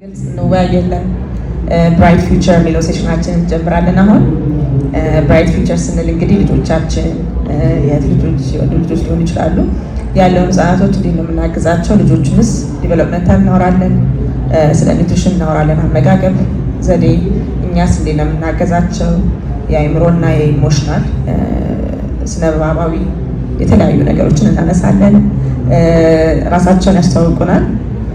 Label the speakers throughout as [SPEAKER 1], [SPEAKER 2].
[SPEAKER 1] ግልጽ እንወያያለን። Bright Future የሚለው session ኣችንን እንጀምራለን። አሁን Bright Future ስንል እንግዲህ ልጆቻችን የእህት ልጆች፣ የወንድ ልጆች ሊሆኑ ይችላሉ፣ ያለውን ህጻናቶች እንዴት ነው የምናግዛቸው? ልጆችንስ developmental እናወራለን፣ ስለ nutrition እናወራለን፣ አመጋገብ ዘዴ፣ እኛስ እንዴት ነው የምናገዛቸው? የአእምሮና የ emotional፣ ስነ ንባባዊ የተለያዩ ነገሮችን እናነሳለን። ራሳቸውን ያስተዋውቁናል።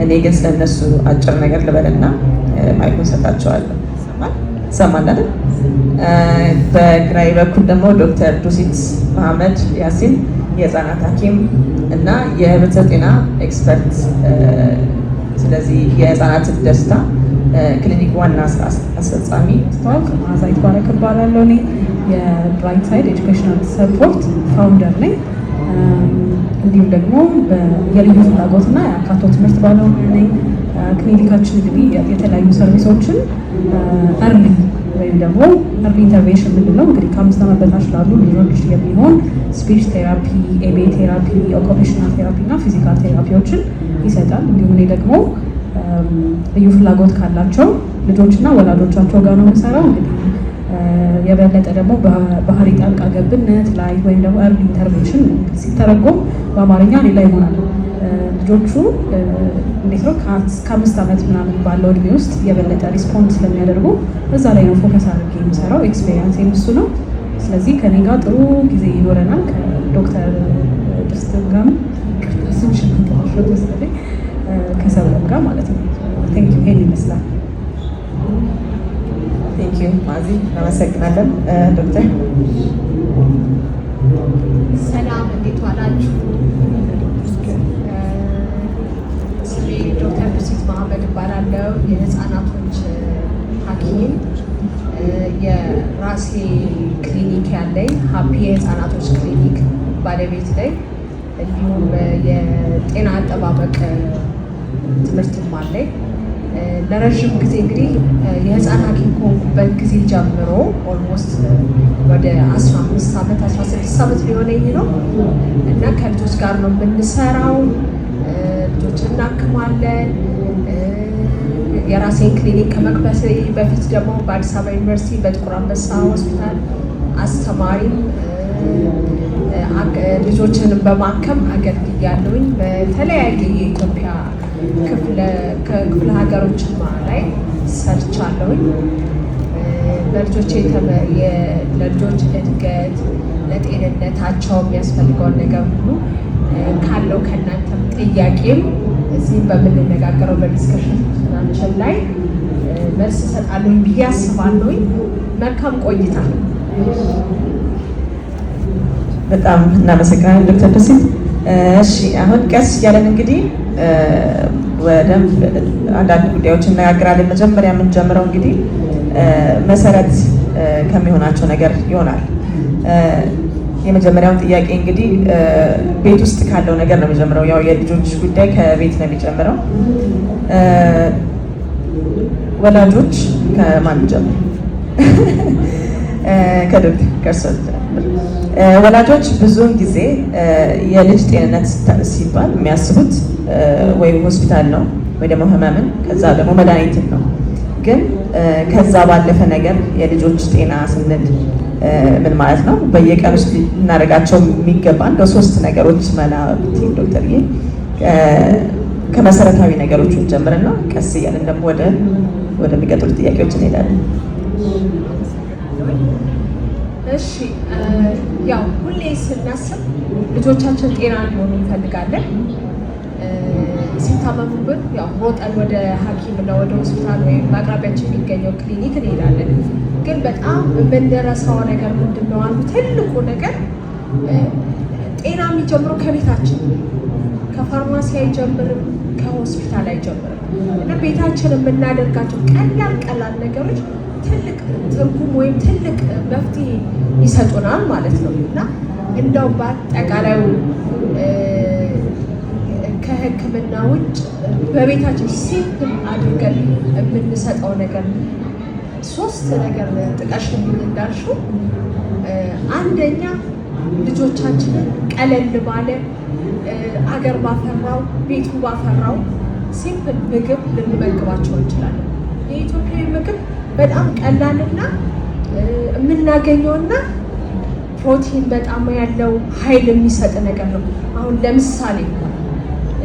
[SPEAKER 1] እኔ ግን ስለነሱ አጭር ነገር ልበልና mic ኡን ሰጣቸዋለሁ። ይሰማል አይደል? በግራዬ በኩል ደግሞ ዶክተር ዱሲት መሐመድ ያሲን የህፃናት ሐኪም እና የህብረተሰብ ጤና expert፣ ስለዚህ የህፃናትን ደስታ ክሊኒክ ዋና ስራ አስፈጻሚ።
[SPEAKER 2] አስተዋውቅ መዓዛ ይትባረክ እባላለሁ። እኔ የ Bright Side Educational Support founder ነኝ። እንዲሁም ደግሞ የልዩ ፍላጎትና የአካቶ ትምህርት ባለሙያ ነኝ። ክሊኒካችን እንግዲህ የተለያዩ service ኦችን early ወይም ደግሞ early intervention የምንለው እንግዲህ ከ5 ዓመት በታች ላሉ ልጆች የሚሆን speech therapy፣ ABA therapy፣ occupational therapy እና physical therapy ዎችን ይሰጣል። እንዲሁም እኔ ደግሞ ልዩ ፍላጎት ካላቸው ልጆችና ወላጆቻቸው ጋር ነው የምሰራው። እንግዲህ የበለጠ ደግሞ ባህሪ ጣልቃ ገብነት ላይ ወይም ደግሞ early intervention ሲተረጎም በአማርኛ ሌላ ይሆናል። ልጆቹ እንዴት ነው ከ5 ዓመት ምናምን ባለው እድሜ ውስጥ የበለጠ respond ስለሚያደርጉ እዛ ላይ ነው focus አድርጌ የምሰራው። Experience እሱ ነው። ስለዚህ ከኔ ጋር ጥሩ ጊዜ ይኖረናል። ከዶክተር ድስት ጋርም፣ ስምሽን መሰለኝ፣ ከሰብለም ጋር ማለት ነው። Thank you። ይሄን ይመስላል።
[SPEAKER 1] Thank you ማዚ፣ እናመሰግናለን። ዶክተር።
[SPEAKER 3] ሰላም፣ እንዴት ዋላችሁ? ስሜ ዶክተር ዱሲት መሐመድ እባላለሁ። የህፃናቶች ሐኪም፣ የራሴ ክሊኒክ ያለኝ Happy የህፃናቶች ክሊኒክ ባለቤት ነኝ። እንዲሁም የጤና አጠባበቅ ትምህርትም አለኝ። ለረዥም ጊዜ እንግዲህ የህፃን ሐኪም ከሆንኩበት ጊዜ ጀምሮ almost ወደ 15 ዓመት፣ 16 ዓመት ሊሆነኝ ነው እና ከልጆች ጋር ነው የምንሰራው። ልጆች እናክማለን። የራሴን ክሊኒክ ከመክፈቴ በፊት ደግሞ በአዲስ አበባ ዩኒቨርሲቲ በጥቁር አንበሳ ሆስፒታል አስተማሪም ልጆችንም በማከም አገልግያለሁኝ። በተለያየ የኢትዮጵያ ክፍለ ሀገሮችም ላይ ሰርቻለሁኝ። ለልጆች እድገት፣ ለጤንነታቸው የሚያስፈልገውን ነገር ሁሉ ካለው ከእናንተም ጥያቄም እዚህም በምንነጋገረው በ discussion ኣችን ላይ መልስ እሰጣለሁኝ ብዬ አስባለሁኝ። መልካም ቆይታ።
[SPEAKER 1] በጣም እናመሰግናለን ዶክተር ደሴት። እሺ፣ አሁን ቀስ እያለን እንግዲህ በደንብ አንዳንድ ጉዳዮች እነጋገራለን። መጀመሪያ የምንጀምረው እንግዲህ መሰረት ከሚሆናቸው ነገር ይሆናል። የመጀመሪያውን ጥያቄ እንግዲህ ቤት ውስጥ ካለው ነገር ነው የሚጀምረው። ያው የልጆች ጉዳይ ከቤት ነው የሚጀምረው። ወላጆች ከማን ጀምር? ከዶክተር ከእርሶ ልጀምር። ወላጆች ብዙውን ጊዜ የልጅ ጤንነት ሲባል የሚያስቡት ወይ ሆስፒታል ነው ወይ ደግሞ ህመምን ከዛ ደግሞ መድኃኒትን ነው። ግን ከዛ ባለፈ ነገር የልጆች ጤና ስንል ምን ማለት ነው? በየቀን ውስጥ ልናደርጋቸው የሚገባ እንደ ሶስት ነገሮች መላ ብትይኝ ዶክተርዬ፣ ከመሰረታዊ ነገሮች ጀምርና ቀስ እያለን ደግሞ ወደሚቀጥሉት ጥያቄዎች እንሄዳለን።
[SPEAKER 3] እሺ፣ ያው ሁሌ ስናስብ ልጆቻችን ጤና እንዲሆኑ እንፈልጋለን። ሲታመሙብን ያው ሮጠን ወደ ሐኪም እና ወደ ሆስፒታል ወይም በአቅራቢያችን የሚገኘው ክሊኒክ እንሄዳለን። ግን በጣም የምንረሳው ነገር ምንድን ነው? አንዱ ትልቁ ነገር ጤና የሚጀምረው ከቤታችን፣ ከፋርማሲ አይጀምርም፣ ከሆስፒታል አይጀምርም። እና ቤታችን የምናደርጋቸው ቀላል ቀላል ነገሮች ትልቅ ትርጉም ወይም ትልቅ መፍትሄ ይሰጡናል ማለት ነው። እና እንደው በአጠቃላዩ ከሕክምና ውጭ በቤታችን simple አድርገን የምንሰጠው ነገር ሶስት ነገር ጥቀሽልኝ እንዳልሽው፣ አንደኛ ልጆቻችንን ቀለል ባለ፣ አገር ባፈራው፣ ቤቱ ባፈራው Simple ምግብ ልንመግባቸው እንችላለን። የኢትዮጵያዊ ምግብ በጣም ቀላልና የምናገኘውና ፕሮቲን በጣም ያለው ኃይል የሚሰጥ ነገር ነው። አሁን ለምሳሌ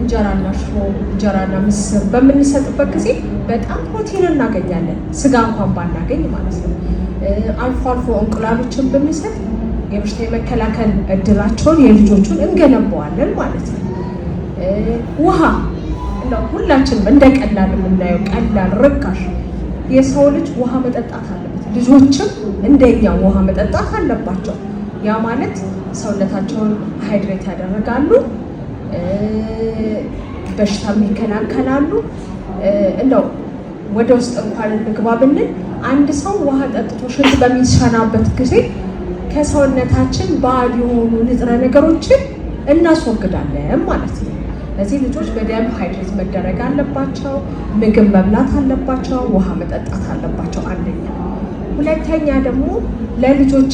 [SPEAKER 3] እንጀራና ሽሮ፣ እንጀራና ምስር በምንሰጥበት ጊዜ በጣም ፕሮቲን እናገኛለን፣ ስጋ እንኳን ባናገኝ ማለት ነው። አልፎ አልፎ እንቁላሎችን ብንሰጥ የበሽታ የመከላከል እድላቸውን የልጆቹን እንገነባዋለን ማለት ነው። ውሃ እንደው ሁላችንም እንደ ቀላል የምናየው ቀላል ርካሽ፣ የሰው ልጅ ውሃ መጠጣት አለበት። ልጆችም እንደኛ ውሃ መጠጣት አለባቸው። ያ ማለት ሰውነታቸውን hydrate ያደርጋሉ፣ በሽታም ይከላከላሉ። እንደው ወደ ውስጥ እንኳን እንግባ ብንል አንድ ሰው ውሃ ጠጥቶ ሽንት በሚሸናበት ጊዜ ከሰውነታችን ባዕድ የሆኑ ንጥረ ነገሮችን እናስወግዳለን ማለት ነው። ለዚህ ልጆች በደንብ hydrate መደረግ አለባቸው። ምግብ መብላት አለባቸው። ውሃ መጠጣት አለባቸው። አንደኛ። ሁለተኛ ደግሞ ለልጆች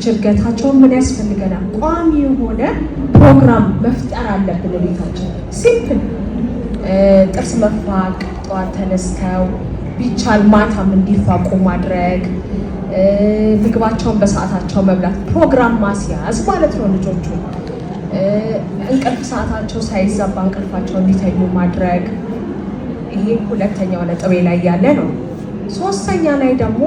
[SPEAKER 3] እድገታቸው ምን ያስፈልገናል? ቋሚ የሆነ ፕሮግራም መፍጠር አለብን ቤታችን። Simple ጥርስ መፋቅ፣ ጠዋት ተነስተው ቢቻል ማታም እንዲፋቁ ማድረግ፣ ምግባቸውን በሰዓታቸው መብላት፣ ፕሮግራም ማስያዝ ማለት ነው። ልጆቹ እንቅልፍ ሰዓታቸው ሳይዛባ እንቅልፋቸው እንዲተኙ ማድረግ። ይሄ ሁለተኛው ነጥቤ ላይ ያለ ነው። ሶስተኛ ላይ ደግሞ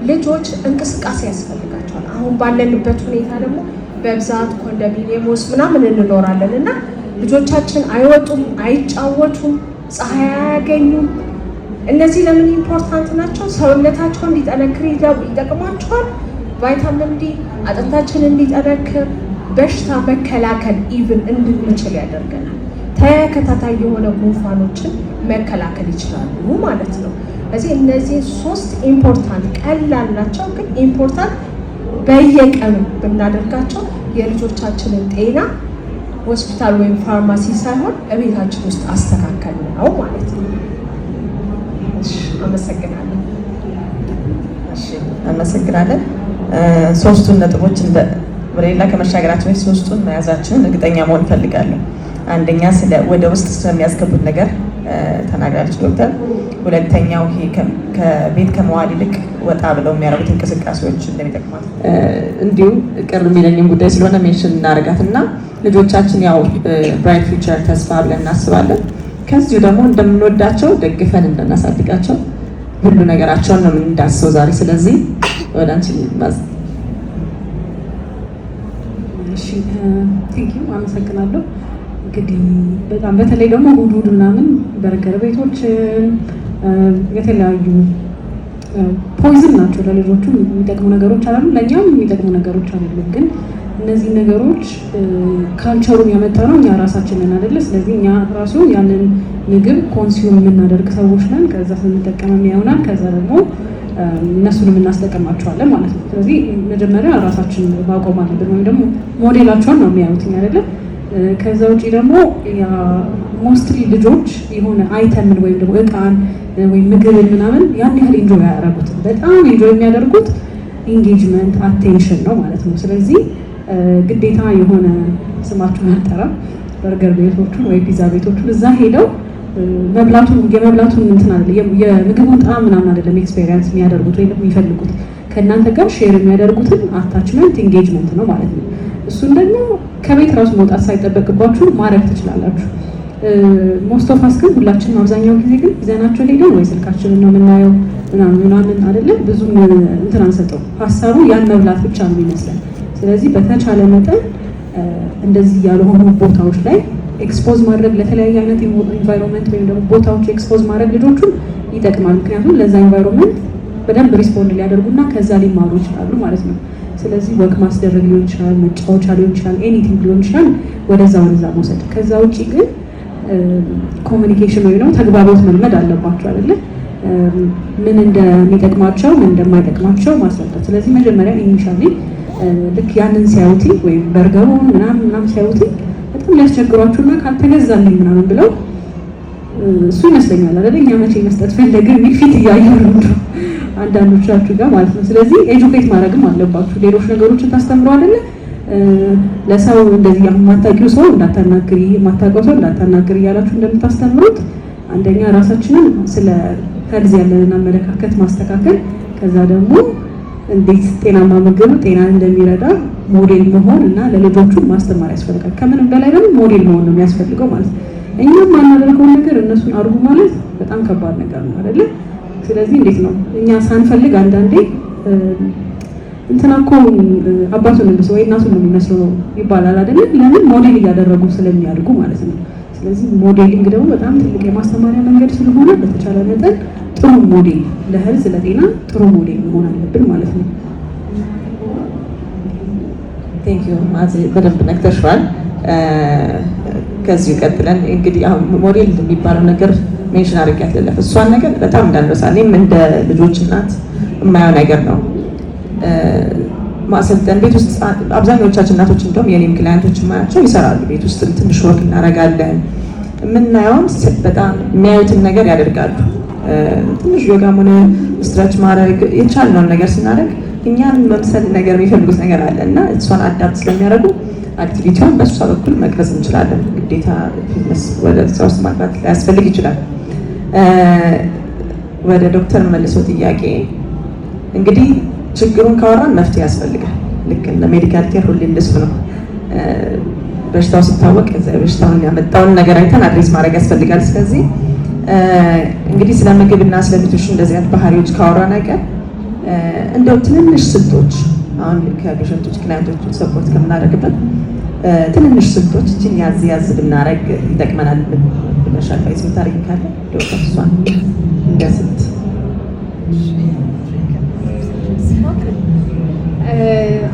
[SPEAKER 3] ልጆች እንቅስቃሴ ያስፈልጋቸዋል። አሁን ባለንበት ሁኔታ ደግሞ በብዛት ኮንዶሚኒየም ውስጥ ምናምን እንኖራለን እና ልጆቻችን አይወጡም፣ አይጫወቱም፣ ፀሐይ አያገኙም። እነዚህ ለምን important ናቸው? ሰውነታቸው እንዲጠነክር ይጠቅማቸዋል። Vitamin D አጥንታችን እንዲጠነክር፣ በሽታ መከላከል even እንድንችል ያደርገናል። ተከታታይ የሆነ ጉንፋኖችን መከላከል ይችላሉ ማለት ነው። ስለዚህ እነዚህ ሶስት important ቀላል ናቸው፣ ግን important በየቀኑ ብናደርጋቸው የልጆቻችንን ጤና ሆስፒታል ወይም ፋርማሲ ሳይሆን እቤታችን ውስጥ አስተካከል ነው ማለት ነው። አመሰግናለሁ።
[SPEAKER 1] እሺ፣ አመሰግናለን። ሶስቱን ነጥቦች እንደ ወደ ሌላ ከመሻገራችን በፊት ሶስቱን መያዛችንን እርግጠኛ መሆን እፈልጋለሁ። አንደኛ ስለ ወደ ውስጥ ስለሚያስገቡት ነገር ተናግራለች ዶክተር። ሁለተኛው ይሄ ከቤት ከመዋል ይልቅ ወጣ ብለው የሚያደርጉት እንቅስቃሴዎች እንደሚጠቅማት እንዲሁም ቅር የሚለኝም ጉዳይ ስለሆነ mention እናደርጋት እና ልጆቻችን ያው bright future ተስፋ ብለን እናስባለን። ከዚሁ ደግሞ እንደምንወዳቸው ደግፈን እንደናሳድጋቸው ሁሉ ነገራቸውን ነው የምንዳስሰው ዛሬ። ስለዚህ ወደ አንቺ ማዝ
[SPEAKER 2] እሺ፣ thank you፣ አመሰግናለሁ። እንግዲህ በጣም በተለይ ደግሞ እሑድ እሑድ ምናምን በርገር ቤቶችን የተለያዩ poison ናቸው፣ ለልጆቹ የሚጠቅሙ ነገሮች አይደሉም፣ ለእኛም የሚጠቅሙ ነገሮች አይደሉም። ግን እነዚህ ነገሮች culture ኡን ያመጣ ነው እኛ ራሳችንን አይደለ? ስለዚህ እኛ ራሱ ያንን ምግብ consume የምናደርግ ሰዎች ነን። ከዛ ስንጠቀምም ይሆናል፣ ከዛ ደግሞ እነሱንም እናስጠቀማቸዋለን ማለት ነው። ስለዚህ መጀመሪያ ራሳችን ማቆም አለብን፣ ወይም ደግሞ ሞዴላቸውን ነው የሚያዩት አይደለ? ከዛ ውጭ ደግሞ mostly ልጆች የሆነ item ን ወይም ደግሞ እቃን ወይም ምግብን ምናምን ያን ያህል enjoy አያደርጉትም። በጣም enjoy የሚያደርጉት engagement attention ነው ማለት ነው። ስለዚህ ግዴታ የሆነ ስማቸውን አልጠራም በርገር ቤቶቹን ወይ ፒዛ ቤቶቹን እዛ ሄደው መብላቱን የመብላቱን እንትን አይደለም፣ የምግቡን ጣዕም ምናምን አይደለም experience የሚያደርጉት ወይም የሚፈልጉት፣ ከእናንተ ጋር share የሚያደርጉትን attachment engagement ነው ማለት ነው። እሱን ደግሞ ከቤት ራሱ መውጣት ሳይጠበቅባችሁ ማድረግ ትችላላችሁ። Most of us ግን ሁላችንም አብዛኛው ጊዜ ግን ይዘናቸው ሄደን ወይ ስልካችንን ነው የምናየው ምናምን ምናምን አይደለም፣ ብዙም እንትን አንሰጠው። ሀሳቡ ያን መብላት ብቻ ነው የሚመስለን። ስለዚህ በተቻለ መጠን እንደዚህ ያልሆኑ ቦታዎች ላይ expose ማድረግ፣ ለተለያየ አይነት environment ወይም ደግሞ ቦታዎች expose ማድረግ ልጆቹን ይጠቅማል። ምክንያቱም ለዛ environment በደንብ respond ሊያደርጉና ከዛ ሊማሩ ይችላሉ ማለት ነው። ስለዚህ walk ማስደረግ ሊሆን ይችላል፣ መጫወቻ ሊሆን ይችላል፣ anything ሊሆን ይችላል። ወደዛ ወደዛ መውሰድ። ከዛ ውጭ ግን communication ወይም ደግሞ ተግባቦት መልመድ አለባቸው አይደለ? ምን እንደሚጠቅማቸው ምን እንደማይጠቅማቸው ማስረዳት። ስለዚህ መጀመሪያ initially ልክ ያንን ሲያዩት ወይም በርገሩን ምናምን ምናምን ሲያዩት በጣም ሊያስቸግሯችሁና ካልተገዛልኝ ምናምን ብለው እሱ ይመስለኛል አይደለ? እኛ መቼ መስጠት ፈለግን የሚል ፊት እያየሁ ነው አንዳንዶቻችሁ ጋር ማለት ነው። ስለዚህ educate ማድረግም አለባችሁ። ሌሎች ነገሮችን ታስተምሩ አይደለ? ለሰው እንደዚህ የማታውቂው ሰው እንዳታናግሪ፣ የማታውቀው ሰው እንዳታናግሪ እያላችሁ እንደምታስተምሩት፣ አንደኛ ራሳችንን ስለ health ያለንን አመለካከት ማስተካከል፣ ከዛ ደግሞ እንዴት ጤናማ ምግብ ጤናን እንደሚረዳ ሞዴል መሆን እና ለልጆቹ ማስተማር ያስፈልጋል። ከምንም በላይ ደግሞ ሞዴል መሆን ነው የሚያስፈልገው ማለት ነው። እኛም ማናደርገውን ነገር እነሱን አድርጉ ማለት በጣም ከባድ ነገር ነው፣ አይደለ? ስለዚህ እንዴት ነው እኛ ሳንፈልግ አንዳንዴ እንትና እኮ አባቱን ነው የሚመስለው ወይ እናቱን ነው የሚመስለው ይባላል፣ አይደለ? ለምን? ሞዴል እያደረጉ ስለሚያድጉ ማለት ነው። ስለዚህ modeling ደግሞ በጣም ትልቅ የማስተማሪያ መንገድ ስለሆነ በተቻለ መጠን ጥሩ ሞዴል ለ health፣ ለጤና ጥሩ ሞዴል መሆን አለብን ማለት ነው።
[SPEAKER 1] Thank you ማዚ፣ በደንብ ነክተሽዋል። ከዚሁ ቀጥለን እንግዲህ አሁን ሞዴል የሚባለው ነገር mention አድርጊያት ልለፍ። እሷን ነገር በጣም እንዳንረሳ፣ እኔም እንደ ልጆች እናት የማየው ነገር ነው። ማሰልጠን ቤት ውስጥ አብዛኞቻችን እናቶች፣ እንደውም የኔም client ኦች የማያቸው ይሰራሉ። ቤት ውስጥ ትንሽ work እናደርጋለን። የምናየውን በጣም የሚያዩትን ነገር ያደርጋሉ። ትንሽ ዮጋም ሆነ stretch ማድረግ፣ የቻልነውን ነገር ስናደርግ እኛን መምሰል ነገር የሚፈልጉት ነገር አለ እና እሷን adapt ስለሚያደርጉ activity ውን በእሷ በኩል መቅረጽ እንችላለን። ግዴታ fitness ወደ እዛ ውስጥ ማግባት ሊያስፈልግ ይችላል። ወደ ዶክተር መልሶ ጥያቄ፣ እንግዲህ ችግሩን ካወራን መፍትሄ ያስፈልጋል። ልክ እንደ medical care ሁሌ እንደሱ ነው። በሽታው ሲታወቅ እዛ በሽታውን ያመጣውን ነገር አይተን address ማድረግ ያስፈልጋል። ስለዚህ እንግዲህ ስለ ምግብ እና ስለ nutrition እንደዚህ አይነት ባህሪዎች ካወራን አይቀር እንደው ትንንሽ ስልቶች፣ አሁን ከ patient ኦች client ኦች support ከምናደርግበት ትንንሽ ስልቶች እችን ያዝ ያዝ ብናደርግ ይጠቅመናል ብለሽ advice የምታደርጊ ካለ ዶክተር እሷን እንደ ስልት።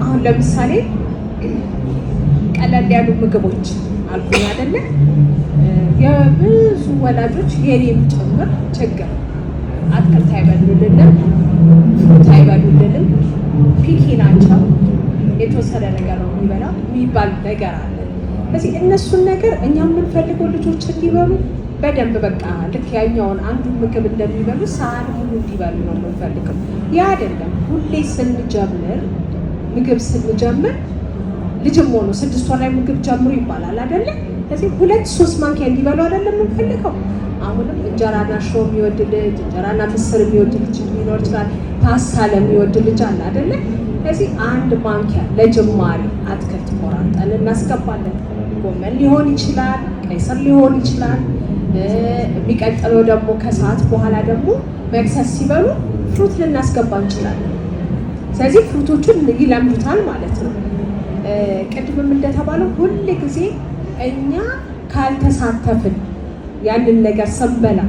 [SPEAKER 3] አሁን ለምሳሌ ቀለል ያሉ ምግቦች አልኩኝ አይደለ? የብዙ ወላጆች የኔም ጭምር ችግር አትክልት አይበሉልንም፣ fruit አይበሉልንም፣ picky ናቸው፣ የተወሰነ ነገር ነው የሚበላው የሚባል ነገር አለ። ስለዚህ እነሱን ነገር እኛ የምንፈልገው ልጆች እንዲበሉ በደንብ በቃ ልክ ያኛውን አንዱን ምግብ እንደሚበሉ ሳህን ሙሉ እንዲበሉ ነው የምንፈልገው። ያ አይደለም። ሁሌ ስንጀምር፣ ምግብ ስንጀምር፣ ልጅም ሆኖ 6 ወር ላይ ምግብ ጀምሩ ይባላል፣ አይደለ? ስለዚህ ሁለት ሶስት ማንኪያ እንዲበሉ አይደለም የምንፈልገው። አሁንም እንጀራና ሽሮ የሚወድ ልጅ፣ እንጀራና ምስር የሚወድ ልጅ ሊኖር ይችላል። ፓስታ ለሚወድ ልጅ አለ፣ አይደለ? ስለዚህ አንድ ማንኪያ ለጅማሬ አትክልት ቆራርጠን እናስገባለን። ጎመን ሊሆን ይችላል፣ ቀይ ስር ሊሆን ይችላል። የሚቀጥለው ደግሞ ከሰዓት በኋላ ደግሞ መክሰስ ሲበሉ fruit ልናስገባ እንችላለን። ስለዚህ fruit ኦቹን ይለምዱታል ማለት ነው። ቅድምም እንደተባለው ሁል ጊዜ እኛ ካልተሳተፍን፣ ያንን ነገር ስንበላ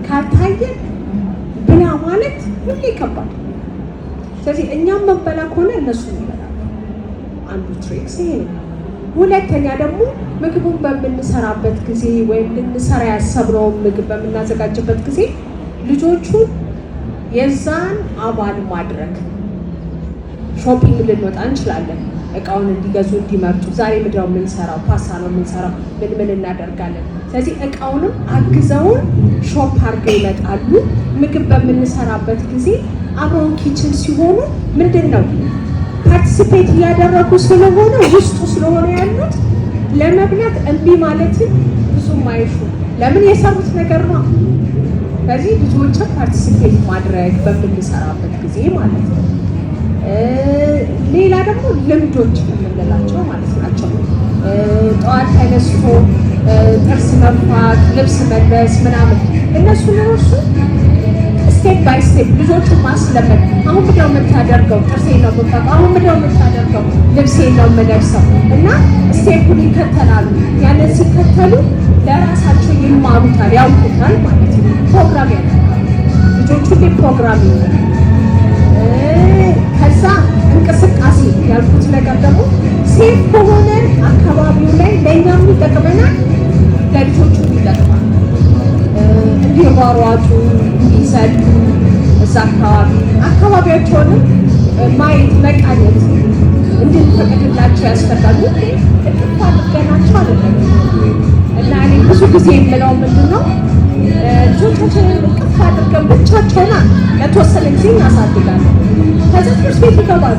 [SPEAKER 3] ካልታየን ብላ ማለት ሁሌ ከባድ። ስለዚህ እኛም መንበላ ከሆነ እነሱም ይበላሉ። አንዱ tricks ይሄ ነው። ሁለተኛ ደግሞ ምግቡን በምንሰራበት ጊዜ ወይም ልንሰራ ያሰብነውን ምግብ በምናዘጋጅበት ጊዜ ልጆቹን የዛን አባል ማድረግ። Shopping ልንወጣ እንችላለን። እቃውን እንዲገዙ፣ እንዲመርጡ፣ ዛሬ ምንድነው የምንሰራው? ፓስታ ነው የምንሰራው፣ ምን ምን እናደርጋለን? ስለዚህ እቃውንም አግዘውን shop አድርገው ይመጣሉ። ምግብ በምንሰራበት ጊዜ አብረውን kitchen ሲሆኑ ምንድን ነው participate እያደረጉ ስለሆነ፣ ውስጡ ስለሆነ ያሉት፣ ለመብላት እምቢ ማለትን ብዙም አይሹ። ለምን? የሰሩት ነገር ነው። ስለዚህ ልጆችን participate ማድረግ በምንሰራበት ጊዜ ማለት ነው። ሌላ ደግሞ ልምዶች የምንላቸው ማለት ናቸው። ጠዋት ተነስቶ ጥርስ መፋቅ፣ ልብስ መልበስ ምናምን፣ እነሱን እራሱ step by step ልጆቹን ማስለመድ። አሁን ምንድነው የምታደርገው? ጥርሴን ነው የምፋቀው። አሁን ምንድነው የምታደርገው? ልብሴን ነው የምለብሰው። እና step ኡን ይከተላሉ። ያንን ሲከተሉ ለራሳቸው ይማሩታል፣ ያውቁታል ማለት ነው። ፕሮግራም ያደርጋሉ ልጆቹ ላይ ፕሮግራም ይሆናል። ከዛ እንቅስቃሴ ያልኩት ነገር ደግሞ safe በሆነ አካባቢው ላይ ለእኛም ይጠቅመናል፣ ለልጆቹም ይጠቅማል። እንዲሯሯጡ፣ እንዲዘሉ፣ እዛ አካባቢ አካባቢያቸውንም ማየት፣ መቃኘት እንድንፈቅድላቸው ያስፈልጋል። ሁሌ እቅፍ አድርገናቸው አይደለም። እና እኔ ብዙ ጊዜ የምለው ምንድን ነው፣ ልጆቻችንን እቅፍ አድርገን ብቻቸውን ለተወሰነ ጊዜ እናሳድጋለን። ከዛ ትምህርት ቤት ይገባሉ።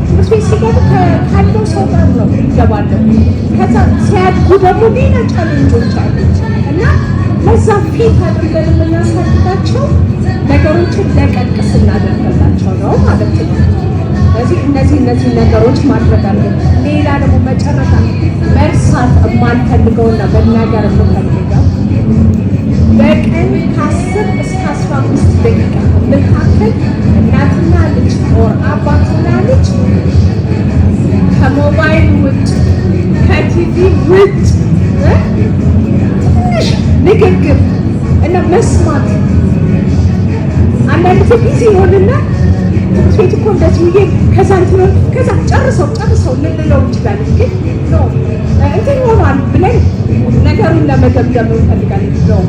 [SPEAKER 3] ትምህርት ትምህርት ቤት ሲገቡ ካለው ሰው ጋር ነው ይገባለሁ። ከዛ ሲያድጉ ደግሞ ሌላ challenge ኦች አሉ እና ለዛ fit አድርገን የምናሳድጋቸው ነገሮችን ለቀቅ ስናደርግላቸው ነው ማለት ነው። ስለዚህ እነዚህ ነገሮች ማድረግ አለብን። ሌላ ደግሞ መጨረሻ መርሳት የማልፈልገውና መናገር የምፈልገው በቀን ከ10 እስከ 15 ደቂቃ መካከል እናትና ልጅ or አባትና ልጅ ከሞባይል ውጭ፣ ከቲቪ ውጭ ትንሽ ንግግር እና መስማት። አንዳንድ ጊዜ busy ይሆንና ትምህርት ቤት እኮ እንደዚህ ውዬ ከዛ እንትን ከዛ ጨርሰው ጨርሰው ልንለው እንችላለን። ግን no፣ እንትን ሆኗል ብለን ነገሩን ለመደምደም እንፈልጋለን። No፣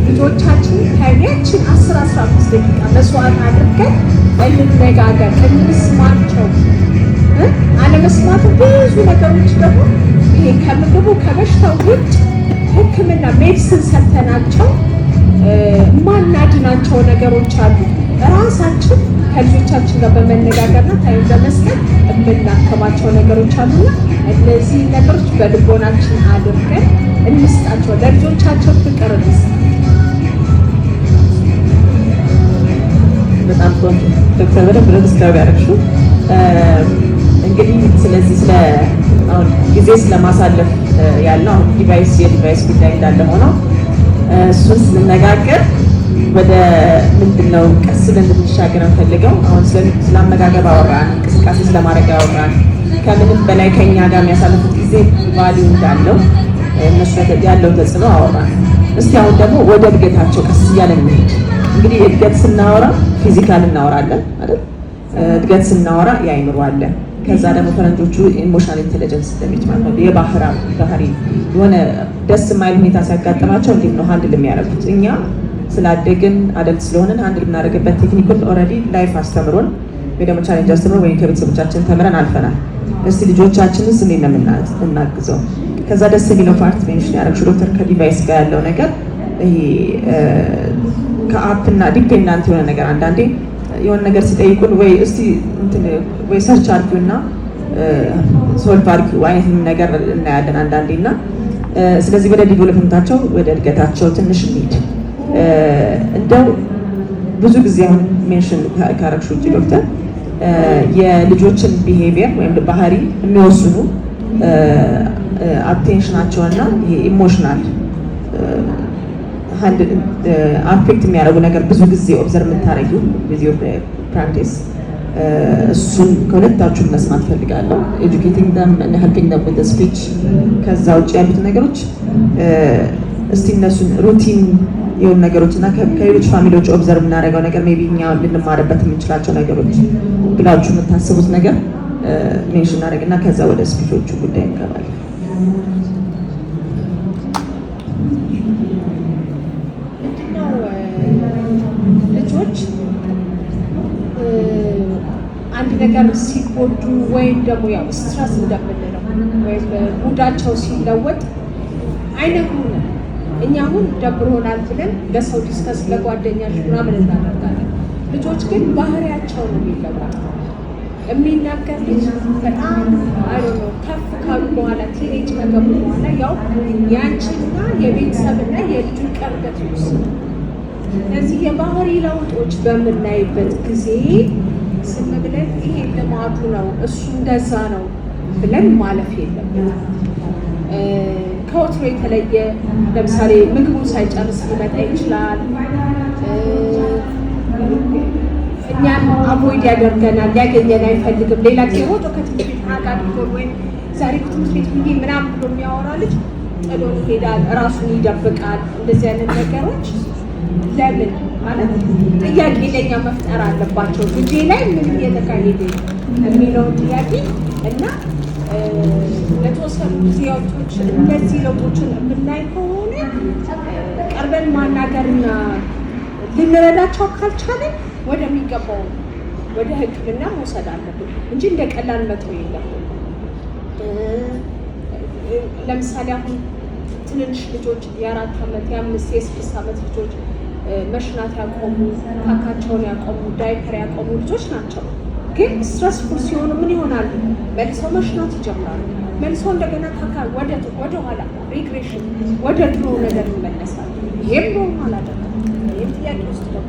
[SPEAKER 3] ልጆቻችን time ያችን 10 15 ደቂቃ መስዋዕት አድርገን እንነጋገር፣ እንስማቸው። አለመስማቱ ብዙ ነገሮች ደግሞ ይሄ ከምግቡ ከበሽታው ውጭ ሕክምና medicine ሰተናቸው ማናድናቸው ነገሮች አሉ። ራሳችን ከልጆቻችን ጋር በመነጋገርና time በመስጠት የምናከማቸው ነገሮች አሉና እነዚህ ነገሮች በልቦናችን አድርገን እንስጣቸው። ለልጆቻቸው ፍቅር እንስጥ።
[SPEAKER 1] በጣም ቆንጆ ዶክተር፣ በደንብ ነው describe ያደረግሽው። እንግዲህ ስለዚህ ስለ አሁን ጊዜ ስለማሳለፍ ያልነው አሁን device የ device ጉዳይ እንዳለ ሆነው እሱን ስንነጋገር ወደ ምንድን ነው ቀስ ብለን እንድንሻገር እንፈልገው። አሁን ስለ አመጋገብ አወራን፣ እንቅስቃሴ ስለማድረግ አወራን። ከምንም በላይ ከኛ ጋር የሚያሳልፉት ጊዜ value እንዳለው እነሱ ያለው ተጽዕኖ አወራን። እስቲ አሁን ደግሞ ወደ እድገታቸው ቀስ እያለን እንሂድ። እንግዲህ እድገት ስናወራ physical እናወራለን አይደል? እድገት ስናወራ የአይምሮ አለ። ከዛ ደግሞ ፈረንጆቹ emotional intelligence እንደሚሉት ማለት ነው። የባህራ ባህሪ የሆነ ደስ የማይል ሁኔታ ሲያጋጥማቸው እንዴት ነው handle የሚያደርጉት? እኛ ስላደግን adult ስለሆንን handle የምናደርግበት technique ኡን already life አስተምሮን ወይ ደግሞ challenge አስተምሮን ወይም ከቤተሰቦቻችን ተምረን አልፈናል። እስቲ ልጆቻችንስ እንዴት ነው የምናግዘው? ከዛ ደስ የሚለው part mention ያደረግሽው ዶክተር ከ device ጋር ያለው ነገር፣ ይሄ ከ app እና dependent የሆነ ነገር፣ አንዳንዴ የሆነ ነገር ሲጠይቁን ወይ እስቲ እንትን ወይ search አድርጊውና solve አድርጊው አይነት ነገር እናያለን አንዳንዴ። እና ስለዚህ ወደ development ኣቸው ወደ እድገታቸው ትንሽ እንሂድ። እንደው ብዙ ጊዜ አሁን mention ካረግሽው ውጭ ዶክተር፣ የልጆችን behavior ወይም ባህሪ የሚወስኑ attention ኣቸውና ይሄ emotional affect የሚያደርጉ ነገር ብዙ ጊዜ observe የምታደርጊው with your practice እሱን ከሁለታችሁም መስማት ፈልጋለሁ። Educating them እና helping them with speech፣ ከዛ ውጭ ያሉት ነገሮች እስቲ እነሱን routine የሆኑ ነገሮች እና ከሌሎች family ዎች observe የምናደርገው ነገር maybe እኛ ልንማርበት የምንችላቸው ነገሮች ብላችሁ የምታስቡት ነገር mention እናደርግ እና ከዛ ወደ speech ኦቹ ጉዳይ እንገባለን።
[SPEAKER 3] ምንድነው፣ ልጆች አንድ ነገር ሲጎዱ ወይም ደግሞ ያው stress እንደምንለው ወይም mood ኣቸው ሲለወጥ አይነግሩንም። እኛ አሁን ደብሮናል ብለን ለሰው discuss ለጓደኛሽ ምናምን እናደርጋለን። ልጆች ግን ባህሪያቸው ነው የሚለወጠው። የሚናገር ልጅ በጣም አይ ነው ከፍ ካሉ በኋላ፣ teenage ከገቡ በኋላ ያው ያንቺና የቤተሰብና የልጁ ቅርበት ይወስናል። እነዚህ የባህሪ ለውጦች በምናይበት ጊዜ ዝም ብለን ይሄ ልማዱ ነው፣ እሱ እንደዛ ነው ብለን ማለፍ የለብንም። ከወትሮ የተለየ ለምሳሌ ምግቡን ሳይጨርስ ሊመጣ ይችላል። እኛን avoid ያደርገናል፣ ሊያገኘን አይፈልግም። ሌላ ጊዜ ሮጦ ከትምህርት ቤት hug አድርጎን ወይም ዛሬ ትምህርት ቤት ብዬ ምናምን ብሎ የሚያወራ ልጅ ጥሎን ይሄዳል፣ ራሱን ይደብቃል። እንደዚህ አይነት ነገሮች ለምን ማለት ጥያቄ ለኛ መፍጠር አለባቸው። ልጄ ላይ ምን እየተካሄደ የሚለውን ጥያቄ እና ለተወሰኑ ጊዜያቶች እነዚህ ለውጦችን የምናይ ከሆነ ቀርበን ማናገርና ልንረዳቸው ካልቻለን ወደሚገባው ወደ ሕክምና መውሰድ አለብን እንጂ እንደ ቀላል መተው የለብን። ለምሳሌ አሁን ትንንሽ ልጆች የ4 ዓመት፣ የ5፣ የ6 ዓመት ልጆች መሽናት ያቆሙ፣ ካካቸውን ያቆሙ፣ ዳይፐር ያቆሙ ልጆች ናቸው። ግን stressful ሲሆኑ ምን ይሆናሉ? መልሰው መሽናት ይጀምራሉ። መልሰው እንደገና ካካ ወደ ኋላ regression ወደ ድሮ ነገር ይመለሳል። ይሄም normal አይደለም። ይህም ጥያቄ ውስጥ ነው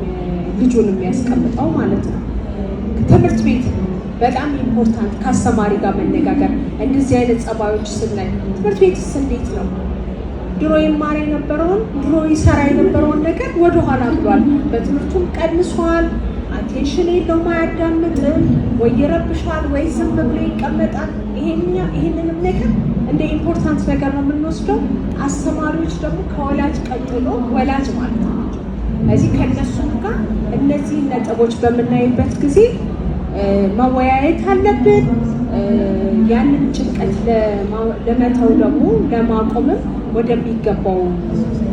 [SPEAKER 3] ልጁን የሚያስቀምጠው ማለት ነው። ትምህርት ቤት በጣም important ከአስተማሪ ጋር መነጋገር፣ እንደዚህ አይነት ጸባዮች ስናይ ትምህርት ቤትስ እንዴት ነው? ድሮ ይማር የነበረውን፣ ድሮ ይሰራ የነበረውን ነገር ወደኋላ ብሏል። በትምህርቱም ቀንሷል። Attention የለውም፣ አያዳምጥም፣ ወይ ይረብሻል፣ ወይ ዝም ብሎ ይቀመጣል። ይሄንንም ነገር እንደ important ነገር ነው የምንወስደው። አስተማሪዎች ደግሞ ከወላጅ ቀጥሎ ወላጅ ማለት ናቸው። እዚህ ከእነሱም ጋር እነዚህን ነጥቦች በምናይበት ጊዜ መወያየት አለብን። ያንን ጭንቀት ለመተው ደግሞ ለማቆምም ወደሚገባው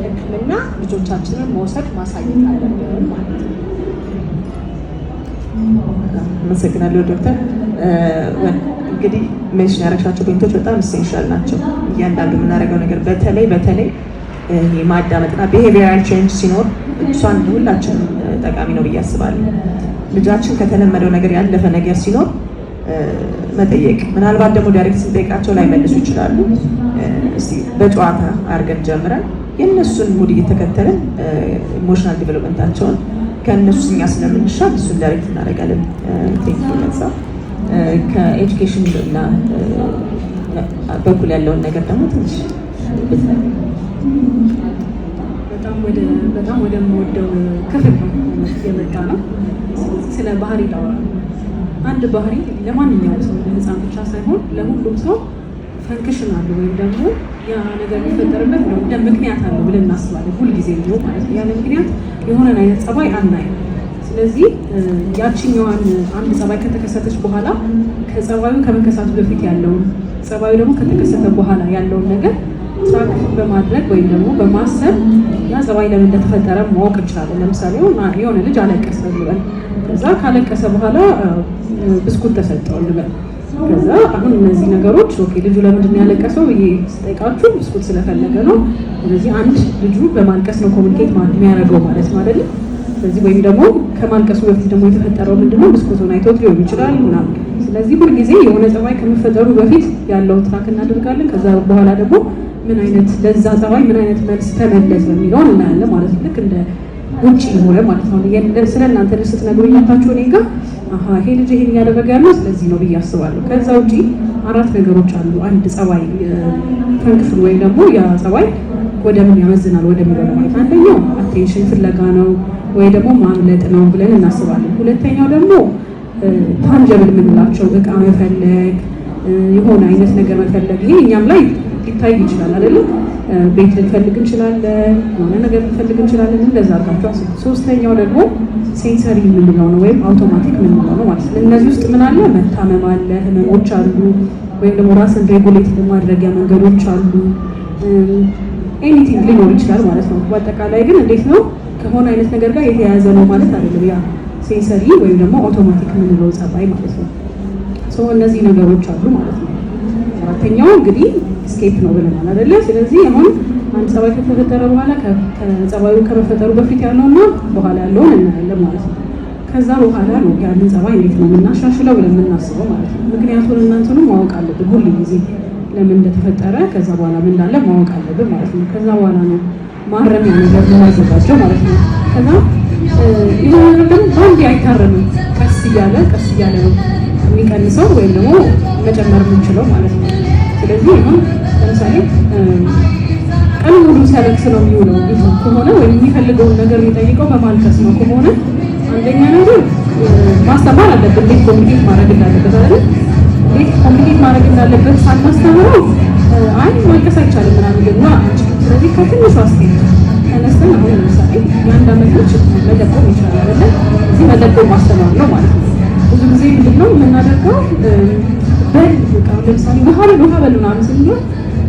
[SPEAKER 3] ሕክምና ልጆቻችንን መውሰድ ማሳየት አለብን ማለት ነው።
[SPEAKER 1] አመሰግናለሁ ዶክተር። እንግዲህ mention ያደረግሻቸው point ኦች በጣም essential ናቸው። እያንዳንዱ የምናደርገው ነገር በተለይ በተለይ ይሄ ማዳመጥና behavioral change ሲኖር እሷን ሁላችንም ጠቃሚ ነው ብዬ አስባለሁ። ልጃችን ከተለመደው ነገር ያለፈ ነገር ሲኖር መጠየቅ፣ ምናልባት ደግሞ direct ስንጠይቃቸው ላይመልሱ ይችላሉ። እስቲ በጨዋታ አድርገን ጀምረን የእነሱን mood እየተከተልን emotional development ኣቸውን ከእነሱ እኛ ስለምንሻል እሱን direct እናደርጋለን። Thank you። ለዛ ከ education እና በኩል ያለውን ነገር ደግሞ ትንሽ ብትነግሪኝ።
[SPEAKER 2] በጣም ወደምወደው ክፍል ነው የመጣ ነው። ስለዚህ ስለ ባህሪ ላወራ። አንድ ባህሪ ለማንኛውም ሰው፣ ለህፃን ብቻ ሳይሆን ለሁሉም ሰው function አለው ወይም ደግሞ ያ ነገር የሚፈጠርበት ነው እንደ ምክንያት አለው ብለን እናስባለን። ሁልጊዜ ነው ማለት ነው። ያለ ምክንያት የሆነን አይነት ጸባይ አናይም። ስለዚህ ያችኛዋን አንድ ጸባይ ከተከሰተች በኋላ ከጸባዩ ከመከሰቱ በፊት ያለውን፣ ጸባዩ ደግሞ ከተከሰተ በኋላ ያለውን ነገር track በማድረግ ወይም ደግሞ በማሰብ ያ ጸባይ ለምን እንደተፈጠረ ማወቅ እንችላለን። ለምሳሌ የሆነ ልጅ አለቀሰ እንበል። ከዛ ካለቀሰ በኋላ ብስኩት ተሰጠው እንበል። ከዛ አሁን እነዚህ ነገሮች okay፣ ልጁ ለምንድን ነው ያለቀሰው ብዬ ስጠይቃችሁ ብስኩት ስለፈለገ ነው። ስለዚህ አንድ ልጁ በማልቀስ ነው communicate የሚያደርገው ማለት ነው አይደለም? ስለዚህ ወይም ደግሞ ከማልቀሱ በፊት ደግሞ የተፈጠረው ምንድነው? ብስኩቱን አይቶት ሊሆን ይችላል ምናምን። ስለዚህ ሁልጊዜ የሆነ ጸባይ ከመፈጠሩ በፊት ያለውን track እናደርጋለን። ከዛ በኋላ ደግሞ ምን አይነት ለዛ ጸባይ ምን አይነት መልስ ተመለሰ የሚለውን እናያለን ማለት ነው። ልክ እንደ ውጭ የሆነ ማለት ነው። ስለ እናንተ ልጅ ስትነግሩኝ መታችሁ እኔ ጋር አሀ ይሄ ልጅ ይሄን እያደረገ ያለው ስለዚህ ነው ብዬ አስባለሁ። ከዛ ውጪ አራት ነገሮች አሉ። አንድ ጸባይ function ወይም ደግሞ ያ ጸባይ ወደ ምን ያመዝናል ወደሚለው ለማየት፣ አንደኛው attention ፍለጋ ነው ወይ ደግሞ ማምለጥ ነው ብለን እናስባለን። ሁለተኛው ደግሞ tangible የምንላቸው እቃ መፈለግ፣ የሆነ አይነት ነገር መፈለግ፣ ይሄ እኛም ላይ ሊታይ ይችላል አይደለም? ቤት ልንፈልግ እንችላለን፣ የሆነ ነገር ልንፈልግ እንችላለን። እንደዛ አድርጋችሁ አስቡ። ሶስተኛው ደግሞ sensory የምንለው ነው ወይም አውቶማቲክ የምንለው ነው ማለት ነው። እነዚህ ውስጥ ምን አለ? መታመም አለ፣ ህመሞች አሉ፣ ወይም ደግሞ ራስን regulate ማድረጊያ መንገዶች አሉ። Anything ሊኖር ይችላል ማለት ነው። በአጠቃላይ ግን እንዴት ነው ከሆነ አይነት ነገር ጋር የተያያዘ ነው ማለት አይደለም። ያ sensory ወይም ደግሞ አውቶማቲክ የምንለው ጸባይ ማለት ነው። So እነዚህ ነገሮች አሉ ማለት ነው። አራተኛው እንግዲህ escape ነው ብለናል አይደለ? ስለዚህ አሁን አንድ ጸባይ ከተፈጠረ በኋላ ከጸባዩ ከመፈጠሩ በፊት ያለውና በኋላ ያለውን እናያለን ማለት ነው። ከዛ በኋላ ነው ያንን ጸባይ እንዴት ነው የምናሻሽለው ብለን የምናስበው ማለት ነው። ምክንያቱን እናንተኑ ማወቅ አለብን ሁል ጊዜ ለምን እንደተፈጠረ፣ ከዛ በኋላ ምን እንዳለ ማወቅ አለብን ማለት ነው። ከዛ በኋላ ነው ማረሚያ ነገር የምናዘጋጀው ማለት ነው። ከዛ የሆነ ነገር ደግሞ በአንዴ አይታረምም። ቀስ እያለ ቀስ እያለ ነው የሚቀንሰው ወይም ደግሞ መጨመር የምንችለው ማለት ነው። ስለዚህ አሁን ለምሳሌ ቀን ሙሉ ሲያለቅስ ነው የሚውለው ልጁ ከሆነ ወይም የሚፈልገውን ነገር የሚጠይቀው በማልቀስ ነው ከሆነ፣ አንደኛ ነገር ማስተማር አለብን፣ እንዴት communicate ማድረግ እንዳለበት አይደል? እንዴት communicate ማድረግ እንዳለበት ሳናስተምረው አይ ማልቀስ አይቻልም ምናምን ልንለው አንችልም። ስለዚህ ከትንሿ step ተነስተን አሁን ለምሳሌ የ1 ዓመት ልጅ መጠቆም ይችላል አይደለ? እዚህ መጠቆም ማስተማር ነው ማለት ነው። ብዙ ጊዜ ምንድነው የምናደርገው? በል በቃ ለምሳሌ ውሃ በል፣ ውሃ በል ምናምን ስንለው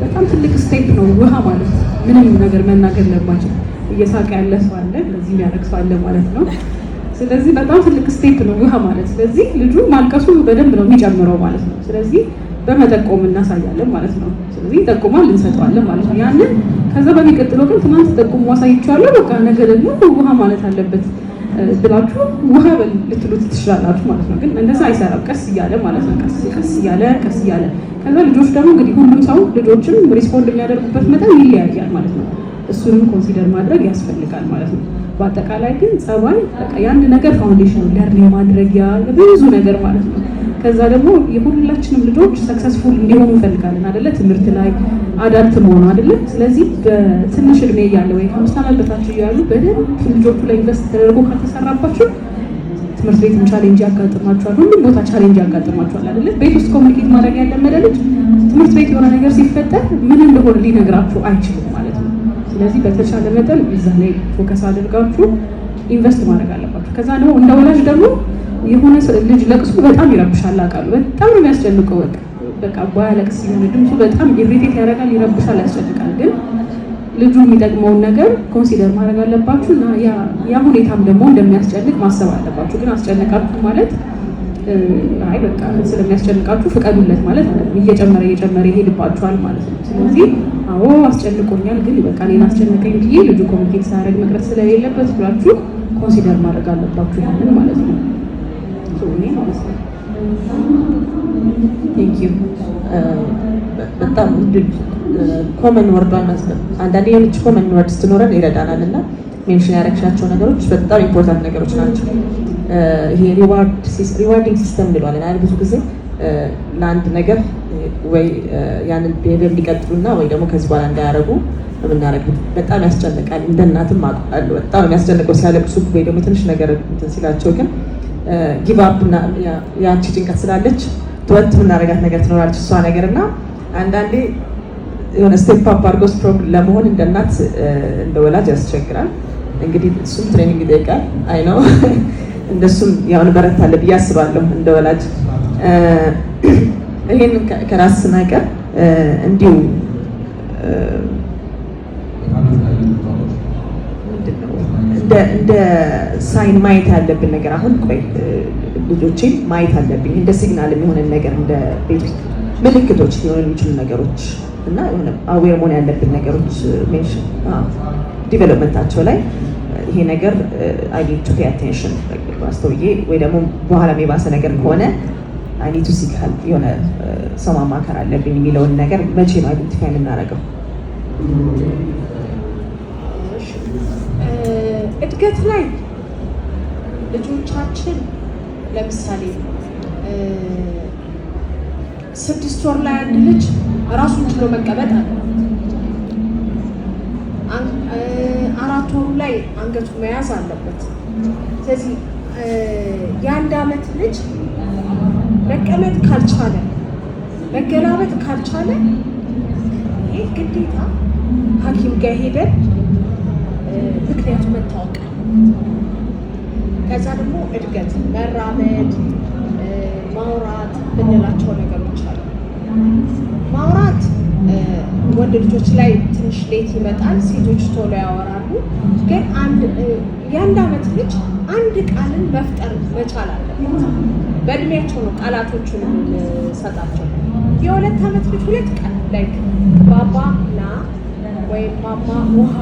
[SPEAKER 2] በጣም ትልቅ step ነው ውሃ ማለት፣ ምንም ነገር መናገር ለማይችል። እየሳቀ ያለ ሰው አለ፣ ለዚህ የሚያደርግ ሰው አለ ማለት ነው። ስለዚህ በጣም ትልቅ step ነው ውሃ ማለት። ስለዚህ ልጁ ማልቀሱ በደንብ ነው የሚጨምረው ማለት ነው። ስለዚህ በመጠቆም እናሳያለን ማለት ነው። ስለዚህ ይጠቁማል፣ እንሰጠዋለን ማለት ነው። ያንን ከዛ በሚቀጥለው ግን ትናንት ጠቁሞ አሳይቼዋለሁ፣ በቃ ነገ ደግሞ ውሃ ማለት አለበት። ብላችሁ ውሃ በል ልትሉት ትችላላችሁ ማለት ነው። ግን እንደዛ አይሰራም። ቀስ እያለ ማለት ነው። ቀስ ቀስ እያለ፣ ቀስ እያለ፣ ከዛ ልጆች ደግሞ እንግዲህ ሁሉም ሰው ልጆችም respond የሚያደርጉበት መጠን ይለያያል ማለት ነው። እሱንም consider ማድረግ ያስፈልጋል ማለት ነው። በአጠቃላይ ግን ጸባይ በቃ የአንድ ነገር foundation፣ learn የማድረጊያ ብዙ ነገር ማለት ነው። ከዛ ደግሞ የሁላችንም ልጆች successful እንዲሆኑ እንፈልጋለን አደለ? ትምህርት ላይ adult መሆኑ አደለ? ስለዚህ በትንሽ እድሜ እያለ ወይ ከ5 ዓመት በታች እያሉ በደንብ ልጆቹ ላይ invest ተደርጎ ካልተሰራባቸው ትምህርት ቤትም challenge ያጋጥማቸዋል። ሁሉም ቦታ challenge ያጋጥማቸዋል አይደለ? ቤት ውስጥ communicate ማድረግ ያለመደ ልጅ ትምህርት ቤት የሆነ ነገር ሲፈጠር ምን እንደሆነ ሊነግራችሁ አይችልም ማለት ነው። ስለዚህ በተቻለ መጠን እዛ ላይ focus አድርጋችሁ invest ማድረግ አለባችሁ። ከዛ ደግሞ እንደ ወላጅ ደግሞ የሆነ ልጅ ለቅሶ በጣም ይረብሻል አውቃለሁ። በጣም ነው የሚያስጨንቀው። በቃ ባያለቅስ የሆነ ድምፁ በጣም irritate ያደርጋል፣ ይረብሻል፣ ያስጨንቃል። ግን ልጁ የሚጠቅመውን ነገር consider ማድረግ አለባችሁ እና ያ ሁኔታም ደግሞ እንደሚያስጨንቅ ማሰብ አለባችሁ። ግን አስጨነቃችሁ ማለት አይ በቃ ስለሚያስጨንቃችሁ ፍቀዱለት ማለት አይደለም። እየጨመረ እየጨመረ ይሄድባችኋል ማለት ነው። ስለዚህ አዎ አስጨንቆኛል፣ ግን በቃ እኔን አስጨነቀኝ ብዬ ልጁ communicate ሳያደርግ መቅረት ስለሌለበት ብላችሁ consider ማድረግ አለባችሁ ያንን ማለት ነው። እኔ ማለት ነው።
[SPEAKER 1] Thank you። በጣም common word ዷን አንዳንዴ የሆነች common word ስትኖረን ይረዳናል እና mention ያደረግሻቸው ነገሮች በጣም important ነገሮች ናቸው። ይሄ rewarding system እንለዋለን አይደል? ብዙ ጊዜ ለአንድ ነገር ወይ ያንን behavior እንዲቀጥሉና ወይ ደግሞ ከዚህ በኋላ እንዳያደርጉ የምናደርግበት በጣም ያስጨንቃል። እንደ እናትም አውቃለሁ። በጣም የሚያስጨንቀው ሲያለቅሱ ወይ ደግሞ ትንሽ ነገር እንትን ሲላቸው፣ ግን give up እና የአንቺ ጭንቀት ስላለች ትወት የምናደርጋት ነገር ትኖራለች እሷ ነገር። እና አንዳንዴ የሆነ step up አድርጎ strong ለመሆን እንደ እናት እንደ ወላጅ ያስቸግራል። እንግዲህ እሱም training ይጠይቃል። I know፣ እንደሱም ያው እንበረታለን ብዬ አስባለሁ እንደ ወላጅ። ይህን ከራስ ነገር እንዲሁ ምንድን ነው እንደ sign ማየት ያለብን ነገር፣ አሁን ቆይ ልጆቼን ማየት አለብኝ እንደ signal የሚሆንን ነገር፣ እንደ ቤት ውስጥ ምልክቶች ሊሆኑ የሚችሉ ነገሮች እና የሆነ aware መሆን ያለብን ነገሮች mention development ኣቸው ላይ ይሄ ነገር I need to pay attention አስተውዬ ወይ ደግሞ በኋላም የባሰ ነገር ከሆነ I need to seek help፣ የሆነ ሰው ማማከር አለብኝ የሚለውን ነገር መቼ ነው identify የምናደርገው?
[SPEAKER 3] እድገት ላይ ልጆቻችን ለምሳሌ 6 ወር ላይ አንድ ልጅ ራሱን ችሎ መቀመጥ አለበት። 4 ወሩ ላይ አንገቱ መያዝ አለበት። ስለዚህ የ1 ዓመት ልጅ መቀመጥ ካልቻለ፣ መገላበጥ ካልቻለ ይህ ግዴታ ሐኪም ጋር ሄደን ምክንያቱ መታወቅ። ከዛ ደግሞ እድገት መራመድ፣ ማውራት ብንላቸው ነገሮች አሉ። ማውራት ወንድ ልጆች ላይ ትንሽ late ይመጣል፣ ሴቶች ቶሎ ያወራሉ። ግን የ1 ዓመት ልጅ አንድ ቃልን መፍጠር መቻል አለበት። በእድሜያቸው ነው ቃላቶቹን የምንሰጣቸው። የ2 ዓመት ልጅ ሁለት ቃል like ባባ ና ወይም ማማ ውሃ፣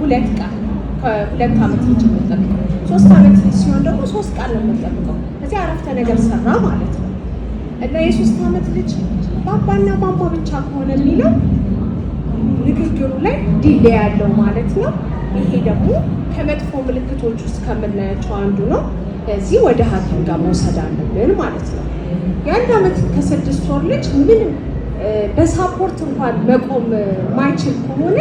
[SPEAKER 3] ሁለት ቃል ከ2 ዓመት ልጅ የምንጠብቀው። 3 ዓመት ልጅ ሲሆን ደግሞ ሶስት ቃል ነው የምንጠብቀው። እዚህ አረፍተ ነገር ሰራ ማለት ነው። እና የ3 ዓመት ልጅ ባባና ማማ ብቻ ከሆነ የሚለው ንግግሩ ላይ delay ያለው ማለት ነው። ይሄ ደግሞ ከመጥፎ ምልክቶች ውስጥ ከምናያቸው አንዱ ነው። ለዚህ ወደ ሐኪም ጋር መውሰድ አለብን ማለት ነው። የ1 ዓመት ከ6 ወር ልጅ ምንም በ support እንኳን መቆም ማይችል ከሆነ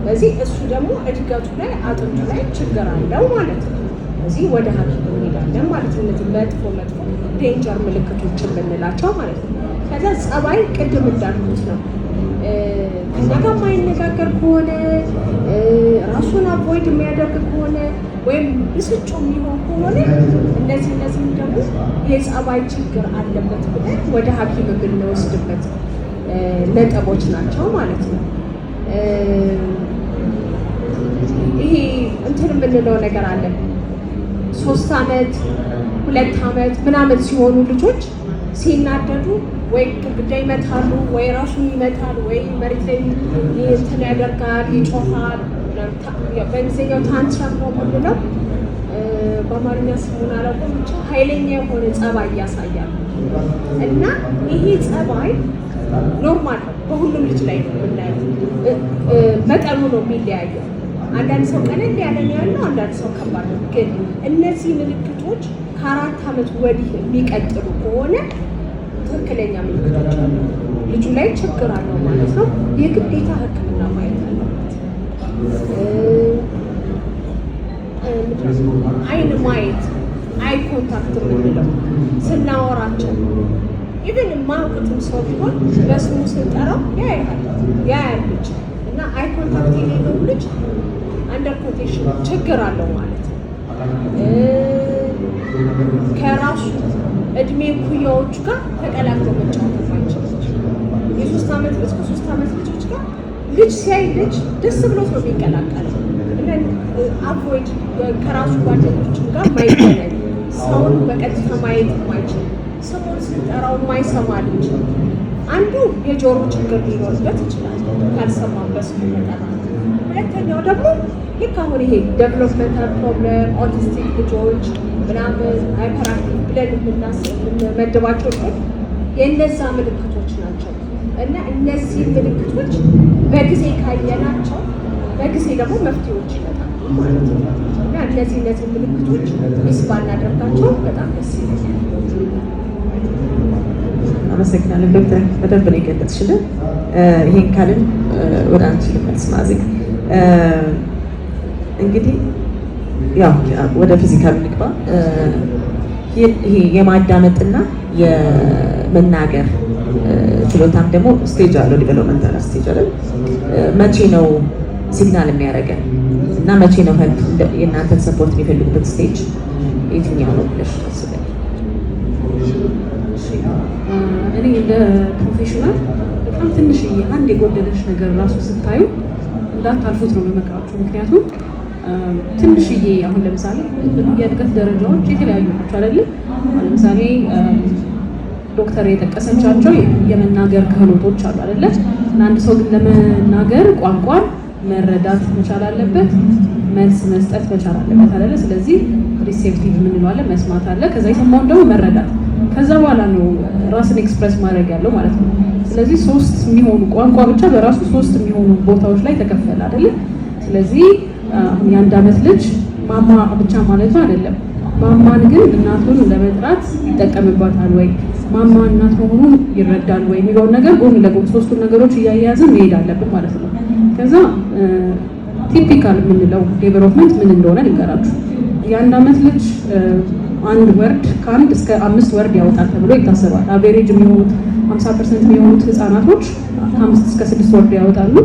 [SPEAKER 3] በዚህ እሱ ደግሞ እድገቱ ላይ አጥንቱ ላይ ችግር አለው ማለት ነው። እዚህ ወደ ሐኪም እንሄዳለን ማለት ነው። እነዚህ መጥፎ መጥፎ danger ምልክቶች የምንላቸው ማለት ነው። ከዛ ጸባይ ቅድም እንዳልኩት ነው። ከኛ ጋር የማይነጋገር ከሆነ፣ ራሱን avoid የሚያደርግ ከሆነ ወይም ብስጩ የሚሆን ከሆነ እነዚህም ደግሞ የጸባይ ችግር አለበት ብለን ወደ ሐኪም የምንወስድበት ነጥቦች ናቸው ማለት ነው። ይሄ እንትን የምንለው ነገር አለ። 3 ዓመት 2 ዓመት ምናምን ሲሆኑ ልጆች ሲናደዱ ወይ ግድግዳ ይመታሉ፣ ወይ ራሱን ይመታል፣ ወይ መሬት ላይ እንትን ያደርጋል፣ ይጮሃል። በእንግሊዝኛው tantrum ነው የምንለው። በአማርኛ ስሙን አላውቅም፣ ብቻ ኃይለኛ የሆነ ጸባይ ያሳያሉ። እና ይሄ ጸባይ normal ነው፣ በሁሉም ልጅ ላይ ነው የምናየው። መጠኑ ነው የሚለያየው። አንዳንድ ሰው ቀለል ያለ ነው ያለው፣ አንዳንድ ሰው ከባድ ነው። ግን እነዚህ ምልክቶች ከ4 ዓመት ወዲህ የሚቀጥሉ ከሆነ ትክክለኛ ምልክቶች አሉ፣ ልጁ ላይ ችግር አለው ማለት ነው። የግዴታ ሕክምና ማየት አለበት። አይን ማየት፣ eye contact የምንለው፣ ስናወራቸው even የማያውቁትም ሰው ቢሆን በስሙ ስንጠራው ያያል ያያል ልጅ። እና eye contact የሌለው ልጅ under quotation ችግር አለው ማለት ነው። ከራሱ እድሜ ኩያዎቹ ጋር ተቀላቅሎ መጫወት የማይችል ልጅ፣ የ3 ዓመት ልጅ ከ3 ዓመት ልጆች ጋር፣ ልጅ ሲያይ ልጅ ደስ ብሎት ነው የሚቀላቀለው እና avoid፣ ከራሱ ጓደኞችም ጋር ማይገናኝ፣ ሰውን በቀጥታ ማየት የማይችል፣ ስሙን ስንጠራው የማይሰማ ልጅ፣ አንዱ የጆሮ ችግር ሊኖርበት ይችላል፣ ካልሰማን በስሙ ተጠራ። ሁለተኛው ደግሞ ልክ አሁን ይሄ developmental problem፣ autistic ልጆች ምናምን፣ hyperactive ብለን የምንመድባቸው ልጆች የእነዛ ምልክቶች ናቸው። እና እነዚህ ምልክቶች በጊዜ ካየናቸው በጊዜ ደግሞ መፍትሄዎች ይመጣሉ ማለት ነው። እና እነዚህ ምልክቶች miss ባናደርጋቸው በጣም ደስ ይለኛል።
[SPEAKER 1] አመሰግናለሁ ዶክተር፣ በደንብ ነው የገለጽሽልን። ይሄን ካልን ወደ አንቺ ልመልስ ማዚግ። እንግዲህ ያው ወደ physical ንግባ። ይሄ የማዳመጥና የመናገር ችሎታም ደግሞ stage አለው፣ developmental stage አይደል? መቼ ነው signal የሚያደርገን እና መቼ ነው help፣ የእናንተን support የሚፈልጉበት stage የትኛው ነው ብለሽ ታስቢያለሽ?
[SPEAKER 2] እኔ እንደ professional በጣም ትንሽዬ አንድ የጎደለች ነገር ራሱ ስታዩ እንዳታልፉት ነው የምመክራችሁ። ምክንያቱም ትንሽዬ፣ አሁን ለምሳሌ የእድገት ደረጃዎች የተለያዩ ናቸው አይደለ? አሁን ለምሳሌ ዶክተር የጠቀሰቻቸው የመናገር ክህሎቶች አሉ አይደለ? እና አንድ ሰው ግን ለመናገር ቋንቋን መረዳት መቻል አለበት፣ መልስ መስጠት መቻል አለበት አይደለ? ስለዚህ receptive የምንለው አለ፣ መስማት አለ፣ ከዛ የሰማውን ደግሞ መረዳት፣ ከዛ በኋላ ነው ራስን express ማድረግ ያለው ማለት ነው። ስለዚህ ሶስት የሚሆኑ፣ ቋንቋ ብቻ በራሱ ሶስት የሚሆኑ ቦታዎች ላይ ተከፈለ አይደለ? ስለዚህ አሁን የ1 ዓመት ልጅ ማማ ብቻ ማለቱ አይደለም። ማማን ግን እናቱን ለመጥራት ይጠቀምባታል ወይ፣ ማማ እናት መሆኑን ይረዳል ወይ የሚለውን ነገር ጎን ለጎን ሶስቱን ነገሮች እያያያዝን መሄድ አለብን ማለት ነው። ከዛ typical የምንለው development ምን እንደሆነ ልንገራችሁ። የ1 ዓመት ልጅ አንድ word፣ ከአንድ እስከ አምስት word ያወጣል ተብሎ ይታሰባል። Average የሚሆኑት፣ 50% የሚሆኑት ህጻናቶች ከአምስት እስከ ስድስት word ያወጣሉ።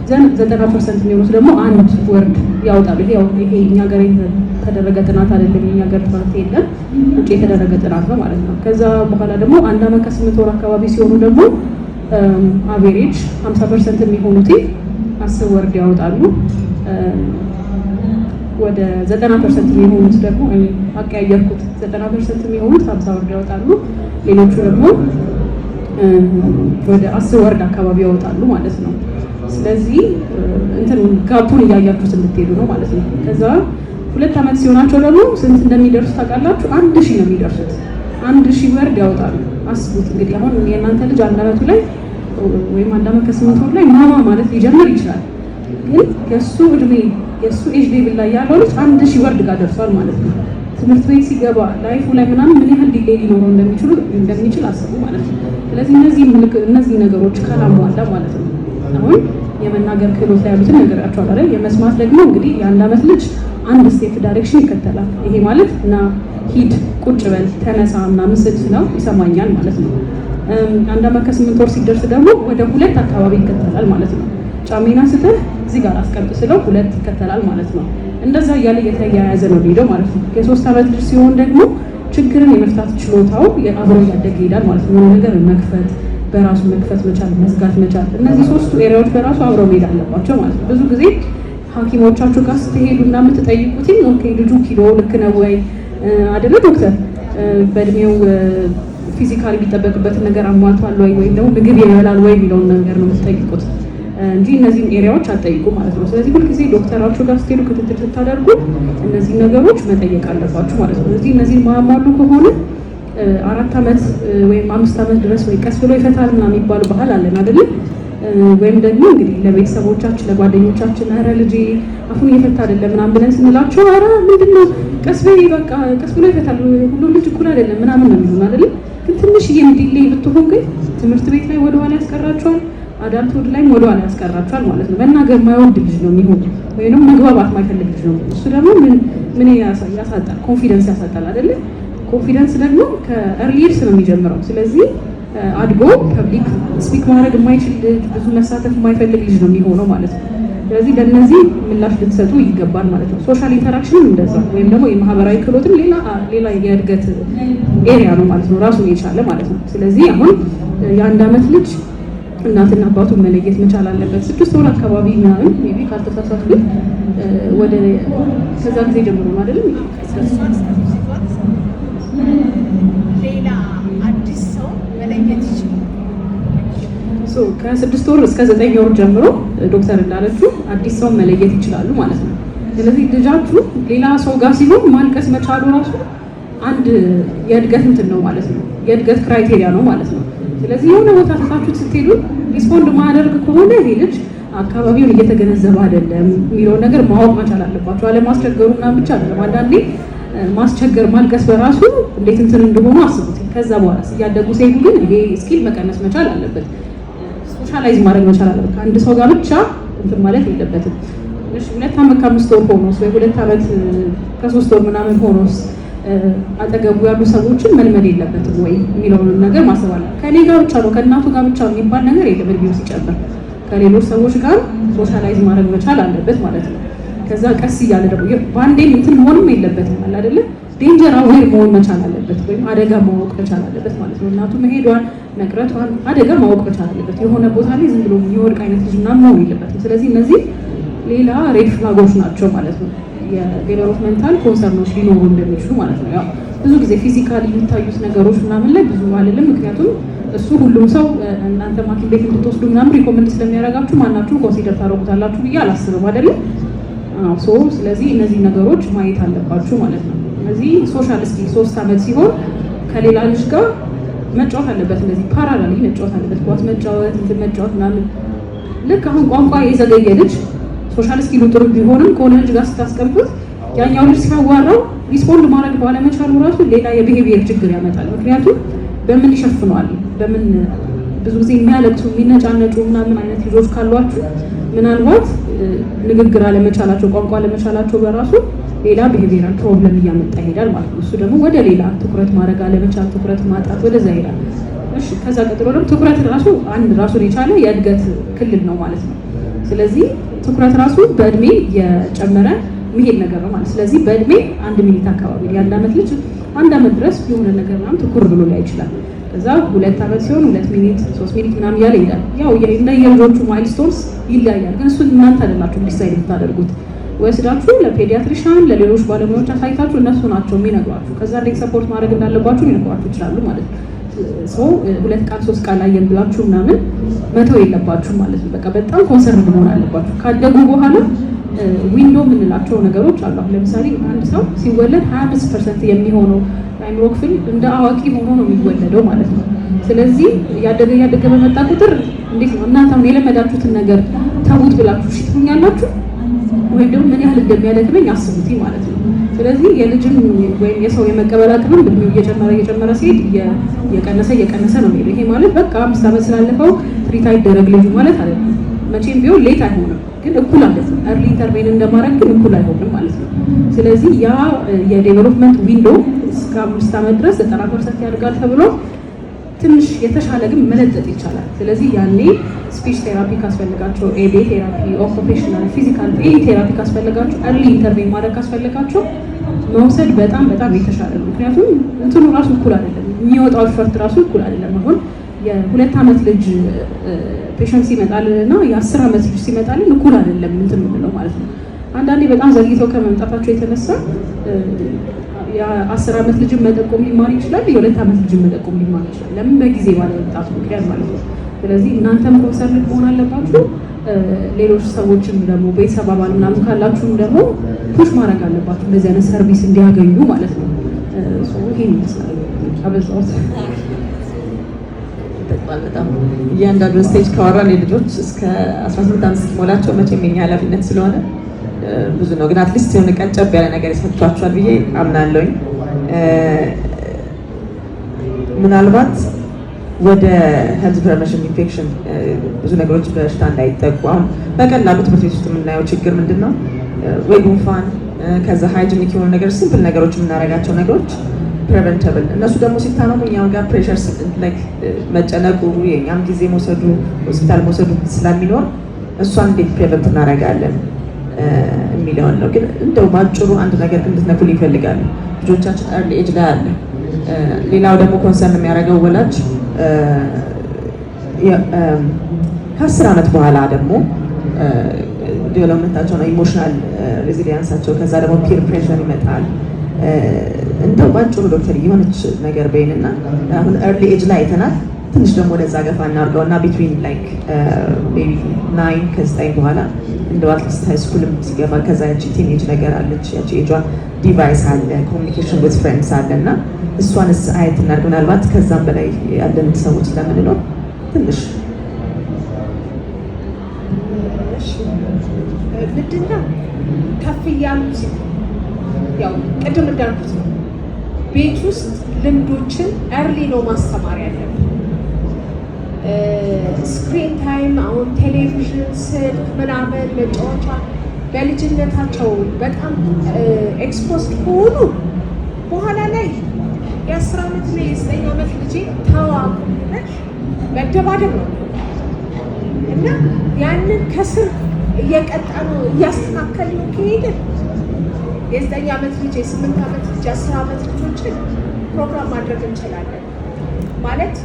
[SPEAKER 2] Then 90% የሚሆኑት ደግሞ አንድ word ያወጣሉ። ይሄ እኛ ሀገር የተደረገ ጥናት አይደለም፣ የኛ ሀገር ጥናት የለም፣ ውጭ የተደረገ ጥናት ነው ማለት ነው። ከዛ በኋላ ደግሞ 1 ዓመት ከ8 ወር አካባቢ ሲሆኑ ደግሞ average 50% የሚሆኑት 10 word ያወጣሉ። ወደ 90% የሚሆኑት ደግሞ፣ አቀያየርኩት፣ 90% የሚሆኑት 50 word ያወጣሉ። ሌሎቹ ደግሞ ወደ 10 word አካባቢ ያወጣሉ ማለት ነው። ስለዚህ እንትን gap ኡን እያያችሁት እንድትሄዱ ነው ማለት ነው። ከዛ 2 ዓመት ሲሆናቸው ደግሞ ስንት እንደሚደርሱ ታውቃላችሁ? 1000 ነው የሚደርሱት። 1000 word ያወጣሉ። አስቡት እንግዲህ፣ አሁን የእናንተ ልጅ 1 ዓመቱ ላይ ወይም 1 ዓመት ከ8 ወር ላይ ማማ ማለት ሊጀምር ይችላል። ግን የእሱ እድሜ፣ የእሱ age level ላይ ያለው ልጅ 1000 word ጋር ደርሷል ማለት ነው። ትምህርት ቤት ሲገባ life ኡ ላይ ምናምን ምን ያህል delay ሊኖረው እንደሚችል አስቡ ማለት ነው። ስለዚህ እነዚህ ነገሮች ካላሟላ ማለት ነው። አሁን የመናገር ክህሎት ላይ ያሉትን ነገራቸዋል አይደል? የመስማት ደግሞ እንግዲህ የ1 ዓመት ልጅ አንድ step direction ይከተላል። ይሄ ማለት እና ሂድ፣ ቁጭ በል፣ ተነሳ ምናምን ስትለው ይሰማኛል ማለት ነው። 1 ዓመት ከ8 ወር ሲደርስ ደግሞ ወደ ሁለት አካባቢ ይከተላል ማለት ነው። ጫሜና ስትህ እዚህ ጋር አስቀምጥ ስለው ሁለት ይከተላል ማለት ነው። እንደዛ እያለ እየተያያዘ ነው የሚሄደው ማለት ነው። የ3 ዓመት ልጅ ሲሆን ደግሞ ችግርን የመፍታት ችሎታው አብሮ እያደገ ይሄዳል ማለት ነው። የሆነ ነገር መክፈት፣ በራሱ መክፈት መቻል፣ መዝጋት መቻል፣ እነዚህ ሶስቱ area ዎች በራሱ አብረው መሄድ አለባቸው ማለት ነው። ብዙ ጊዜ ሐኪሞቻችሁ ጋር ስትሄዱ እና የምትጠይቁት okay ልጁ ኪሎ ልክ ነው ወይ አይደለ ዶክተር፣ በእድሜው physically የሚጠበቅበትን ነገር አሟልቷል ወይ፣ ወይም ደግሞ ምግብ ይበላል ወይ የሚለውን ነገር ነው የምትጠይቁት። እንጂ እነዚህን area ዎች አትጠይቁ ማለት ነው። ስለዚህ ሁልጊዜ ዶክተራችሁ ጋር ስትሄዱ ክትትል ስታደርጉ እነዚህን ነገሮች መጠየቅ አለባችሁ ማለት ነው። ስለዚህ እነዚህን ማያሟሉ ከሆነ 4 ዓመት ወይም 5 ዓመት ድረስ ወይ ቀስ ብሎ ይፈታል ምናምን የሚባል ባህል አለን አይደለም? ወይም ደግሞ እንግዲህ ለቤተሰቦቻችን ለጓደኞቻችን ኧረ ልጄ አፉን እየፈታ አይደለም ምናምን ብለን ስንላቸው ኧረ ምንድን ነው ቀስ በይ በቃ ቀስ ብሎ ይፈታል፣ ሁሉም ልጅ እኩል አይደለም ምናምን ነው የሚሆን አይደለም? ግን ትንሽዬም delay ብትሆን ግን ትምህርት ቤት ላይ ወደኋላ ያስቀራቸዋል፣ adulthood ላይም ወደኋላ ያስቀራቸዋል ማለት ነው። መናገር የማይወድ ልጅ ነው የሚሆን ወይም መግባባት የማይፈልግ ልጅ ነው። እሱ ደግሞ ምን ምን ያሳጣል? Confidence ያሳጣል አይደለ? Confidence ደግሞ ከ early years ነው የሚጀምረው። ስለዚህ አድጎ public speak ማድረግ የማይችል ልጅ፣ ብዙ መሳተፍ የማይፈልግ ልጅ ነው የሚሆነው ማለት ነው። ስለዚህ ለእነዚህ ምላሽ ልትሰጡ ይገባል ማለት ነው። Social interaction ም እንደዛ ወይም ደግሞ የማህበራዊ ክህሎትም ሌላ ሌላ የእድገት area ነው ማለት ነው፣ ራሱን የቻለ ማለት ነው። ስለዚህ አሁን የ1 ዓመት ልጅ እናትና አባቱን መለየት መቻል አለበት። 6 ወር አካባቢ ምናምን maybe ካልተሳሳትኩኝ ወደ ከዛ ጊዜ ጀምሮ ነው አይደለም?
[SPEAKER 3] ሌላ አዲስ ሰው መለየት ይችላል።
[SPEAKER 2] ከ6 ወር እስከ 9 ወር ጀምሮ ዶክተር እንዳለችው አዲስ ሰው መለየት ይችላሉ ማለት ነው። ስለዚህ ልጃችሁ ሌላ ሰው ጋር ሲሆን ማልቀስ መቻሉ ራሱ አንድ የእድገት እንትን ነው ማለት ነው። የእድገት criteria ነው ማለት ነው። ስለዚህ የሆነ ቦታ ትታችሁት ስትሄዱ respond ማያደርግ ከሆነ ይሄ ልጅ አካባቢውን እየተገነዘበ አይደለም የሚለውን ነገር ማወቅ መቻል አለባቸው። አለማስቸገሩ ምናምን ብቻ አይደለም። አንዳንዴ ማስቸገር ማልቀስ በራሱ እንዴት እንትን እንደሆኑ አስቡት። ከዛ በኋላ እያደጉ ሲሄዱ ግን ይሄ skill መቀነስ መቻል አለበት። Socialize ማድረግ መቻል አለበት። ከአንድ ሰው ጋር ብቻ እንትን ማለት የለበትም። እሺ 2 ዓመት ከ5 ወር ሆኖስ ወይ 2 ዓመት ከ3 ወር ምናምን ሆኖስ አጠገቡ ያሉ ሰዎችን መልመድ የለበትም ወይ የሚለውንም ነገር ማሰብ አለ። ከእኔ ጋር ብቻ ነው ከእናቱ ጋር ብቻ የሚባል ነገር የለም። እድሜው ሲጨምር ከሌሎች ሰዎች ጋር socialize ማድረግ መቻል አለበት ማለት ነው። ከዛ ቀስ እያለ ደግሞ በአንዴም እንትን መሆንም የለበትም አለ አይደለ? Danger aware መሆን መቻል አለበት፣ ወይም አደጋ ማወቅ መቻል አለበት ማለት ነው። እናቱ መሄዷን መቅረቷን አደጋ ማወቅ መቻል አለበት። የሆነ ቦታ ላይ ዝም ብሎ የሚወድቅ አይነት ልጅ ምናምን መሆን የለበትም። ስለዚህ እነዚህ ሌላ red flag ኦች ናቸው ማለት ነው። የ developmental concern ኦች ሊኖሩ እንደሚችሉ ማለት ነው። ያው ብዙ ጊዜ physically የሚታዩት ነገሮች ምናምን ላይ ብዙ አልልም፣ ምክንያቱም እሱ ሁሉም ሰው እናንተ ሐኪም ቤት እንድትወስዱ ምናምን recommend ስለሚያደርጋችሁ ማናችሁም consider ታደርጉታላችሁ ብዬ አላስብም አይደለም። So ስለዚህ እነዚህ ነገሮች ማየት አለባችሁ ማለት ነው። እነዚህ social skill 3 ዓመት ሲሆን ከሌላ ልጅ ጋር መጫወት አለበት። እንደዚህ parallelly መጫወት አለበት። ኳስ መጫወት፣ እንትን መጫወት ምናምን። ልክ አሁን ቋንቋ የዘገየ ልጅ social skill ኡ ጥሩ ቢሆንም ከሆነ ልጅ ጋር ስታስቀምጡት ያኛው ልጅ ሲያዋራው respond ማድረግ ባለመቻሉ ራሱ ሌላ የ behavior ችግር ያመጣል። ምክንያቱም በምን ይሸፍነዋል? በምን ብዙ ጊዜ የሚያለቅሱ የሚነጫነጩ ምናምን አይነት ልጆች ካሏችሁ ምናልባት ንግግር አለመቻላቸው ቋንቋ አለመቻላቸው በራሱ ሌላ behavioral problem እያመጣ ይሄዳል ማለት ነው። እሱ ደግሞ ወደ ሌላ ትኩረት ማድረግ አለመቻል፣ ትኩረት ማጣት ወደዛ ይሄዳል። እሺ ከዛ ቀጥሎ ደግሞ ትኩረት ራሱ አንድ ራሱን የቻለ የእድገት ክልል ነው ማለት ነው። ስለዚህ ትኩረት ራሱ በእድሜ እየጨመረ የሚሄድ ነገር ነው ማለት። ስለዚህ በእድሜ 1 minute አካባቢ የ1 ዓመት ልጅ 1 ዓመት ድረስ የሆነ ነገር ምናምን ትኩር ብሎ ሊያይ ይችላል። ከዛ 2 ዓመት ሲሆን 2 minute 3 minute ምናምን እያለ ይሄዳል። ያው እንደየልጆቹ milestones ይለያያል። ግን እሱን እናንተ አይደላችሁ decide የምታደርጉት፣ ወስዳችሁ ለ pediatrician ለሌሎች ባለሙያዎች አሳይታችሁ እነሱ ናቸው የሚነግሯችሁ። ከዛ እንዴት support ማድረግ እንዳለባችሁ ሊነግሯችሁ ይችላሉ ማለት ነው። So ሁለት ቃል ሶስት ቃል አየን ብላችሁ ምናምን መተው የለባችሁ ማለት ነው። በቃ በጣም concern መሆን አለባችሁ። ካደጉ በኋላ window የምንላቸው ነገሮች አሉ። አሁን ለምሳሌ አንድ ሰው ሲወለድ 25% የሚሆነው የአእምሮ ክፍል እንደ አዋቂ ሆኖ ነው የሚወለደው ማለት ነው። ስለዚህ እያደገ እያደገ በመጣ ቁጥር እንዴት ነው እናንተ አሁን የለመዳችሁትን ነገር ተዉት ብላችሁ እሺ ትሉኛላችሁ? ወይም ደግሞ ምን ያህል እንደሚያደክመኝ አስቡት ማለት ነው። ስለዚህ የልጅም ወይም የሰው የመቀበል አቅምም እድሜው እየጨመረ እየጨመረ ሲሄድ እየቀነሰ እየቀነሰ ነው የሚሄደው። ይሄ ማለት በቃ 5 ዓመት ስላለፈው treat አይደረግ ልጁ ማለት አይደለም። መቼም ቢሆን late አይሆንም፣ ግን እኩል አይደለም። Early intervene እንደማድረግ ግን እኩል አይሆንም ማለት ነው። ስለዚህ ያ የ development window እስከ 5 ዓመት ድረስ 90% ያድጋል ተብሎ ትንሽ የተሻለ ግን መለጠጥ ይቻላል። ስለዚህ ያኔ speech therapy ካስፈልጋቸው፣ ABA therapy፣ occupational፣ physical any therapy ካስፈልጋቸው፣ early intervene ማድረግ ካስፈልጋቸው መውሰድ በጣም በጣም የተሻለ ነው። ምክንያቱም እንትኑ ራሱ እኩል አይደለም፣ የሚወጣው effort ራሱ እኩል አይደለም። አሁን የ2 ዓመት ልጅ patient ሲመጣልን እና የ10 ዓመት ልጅ ሲመጣልን እኩል አይደለም እንትን የምንለው ማለት ነው። አንዳንዴ በጣም ዘግይተው ከመምጣታቸው የተነሳ የ10 ዓመት ልጅን መጠቆም ሊማር ይችላል፣ የ2 ዓመት ልጅን መጠቆም ሊማር ይችላል። ለምን? በጊዜ ባለመምጣቱ ምክንያት ማለት ነው። ስለዚህ እናንተም concern መሆን አለባችሁ። ሌሎች ሰዎችም ደግሞ ቤተሰብ አባል ምናምን ካላችሁም ደግሞ push ማድረግ አለባችሁ እንደዚህ አይነት service እንዲያገኙ ማለት ነው። ይሄን ይመስላል። አበዛሁት።
[SPEAKER 1] ይጠቅማል በጣም። እያንዳንዱ stage ካወራን የልጆች እስከ 18 ዓመት እስኪሞላቸው መቼም የኛ ኃላፊነት ስለሆነ ብዙ ነው። ግን at least የሆነ ቀንጨብ ያለ ነገር ይሰጥቷቸዋል ብዬ አምናለሁኝ። ምናልባት ወደ health prevention፣ infection፣ ብዙ ነገሮች በሽታ እንዳይጠቁ አሁን በቀላሉ ትምህርት ቤት ውስጥ የምናየው ችግር ምንድን ነው? ወይ ጉንፋን፣ ከዛ hygienic የሆኑ ነገር፣ simple ነገሮች የምናደርጋቸው ነገሮች preventable፣ እነሱ ደግሞ ሲታመሙ እኛም ጋር pressure፣ መጨነቁ፣ የእኛም ጊዜ መውሰዱ፣ ሆስፒታል መውሰዱ ስለሚኖር እሷን እንዴት prevent እናደርጋለን የሚለውን ነው። ግን እንደው ባጭሩ አንድ ነገር ግን እንድትነኩልኝ ይፈልጋሉ። ልጆቻችን early age ላይ አለ። ሌላው ደግሞ concern የሚያደርገው ወላጅ ከ10 ዓመት በኋላ ደግሞ development ኣቸውን፣ emotional resilience ኣቸው፣ ከዛ ደግሞ peer pressure ይመጣል። እንደው ባጭሩ ዶክተር የሆነች ነገር በይንና አሁን early age ላይ አይተናል። ትንሽ ደግሞ ወደዛ ገፋ እናድርገው እና between like maybe 9፣ ከ9 በኋላ እንደው at least high school ም ሲገባ፣ ከዛ ያቺ teenage ነገር አለች፣ ያቺ age device አለ፣ communication with friends አለ እና እሷንስ አየት እናድርግ። ምናልባት ከዛም በላይ ያለን ሰዎች ስለምንኖር ትንሽ።
[SPEAKER 3] እሺ፣ ምንድን ነው ከፍ እያሉ ያው ቅድም እንዳልኩት ነው። ቤት ውስጥ ልምዶችን early ነው ማስተማር ያለብን። Screen time አሁን ቴሌቪዥን፣ ስልክ ምናምን መጫወቻ በልጅነታቸው በጣም exposed ከሆኑ በኋላ ላይ የ10 ዓመት እና የ9 ዓመት ልጄ ተዋቁ ብለሽ መደባደብ ነው እና ያንን ከስር እየቀጣ ነው እያስተካከል ነው ከሄድን የ9 ዓመት ልጅ፣ የ8 ዓመት ልጅ፣ የ10 ዓመት ልጆችን ፕሮግራም ማድረግ እንችላለን። ማለት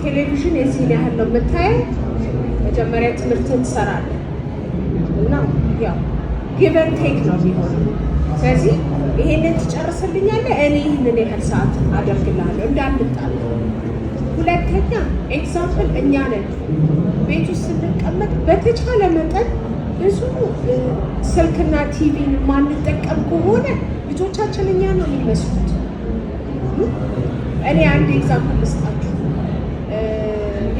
[SPEAKER 3] ቴሌቪዥን የዚህን ያህል ነው የምታየው፣ መጀመሪያ ትምህርትን ትሰራለህ እና ያው give and take ነው የሚሆነው። ስለዚህ ይሄንን ትጨርስልኛለህ፣ እኔ ይህንን ያህል ሰዓት አደርግልሃለሁ እንዳንጣላ። ሁለተኛ example እኛ ነን። ቤት ውስጥ ስንቀመጥ በተቻለ መጠን ብዙ ስልክና ቲቪን ማንጠቀም ከሆነ ልጆቻችን እኛ ነው የሚመስሉት። እኔ አንድ example ልስጣችሁ።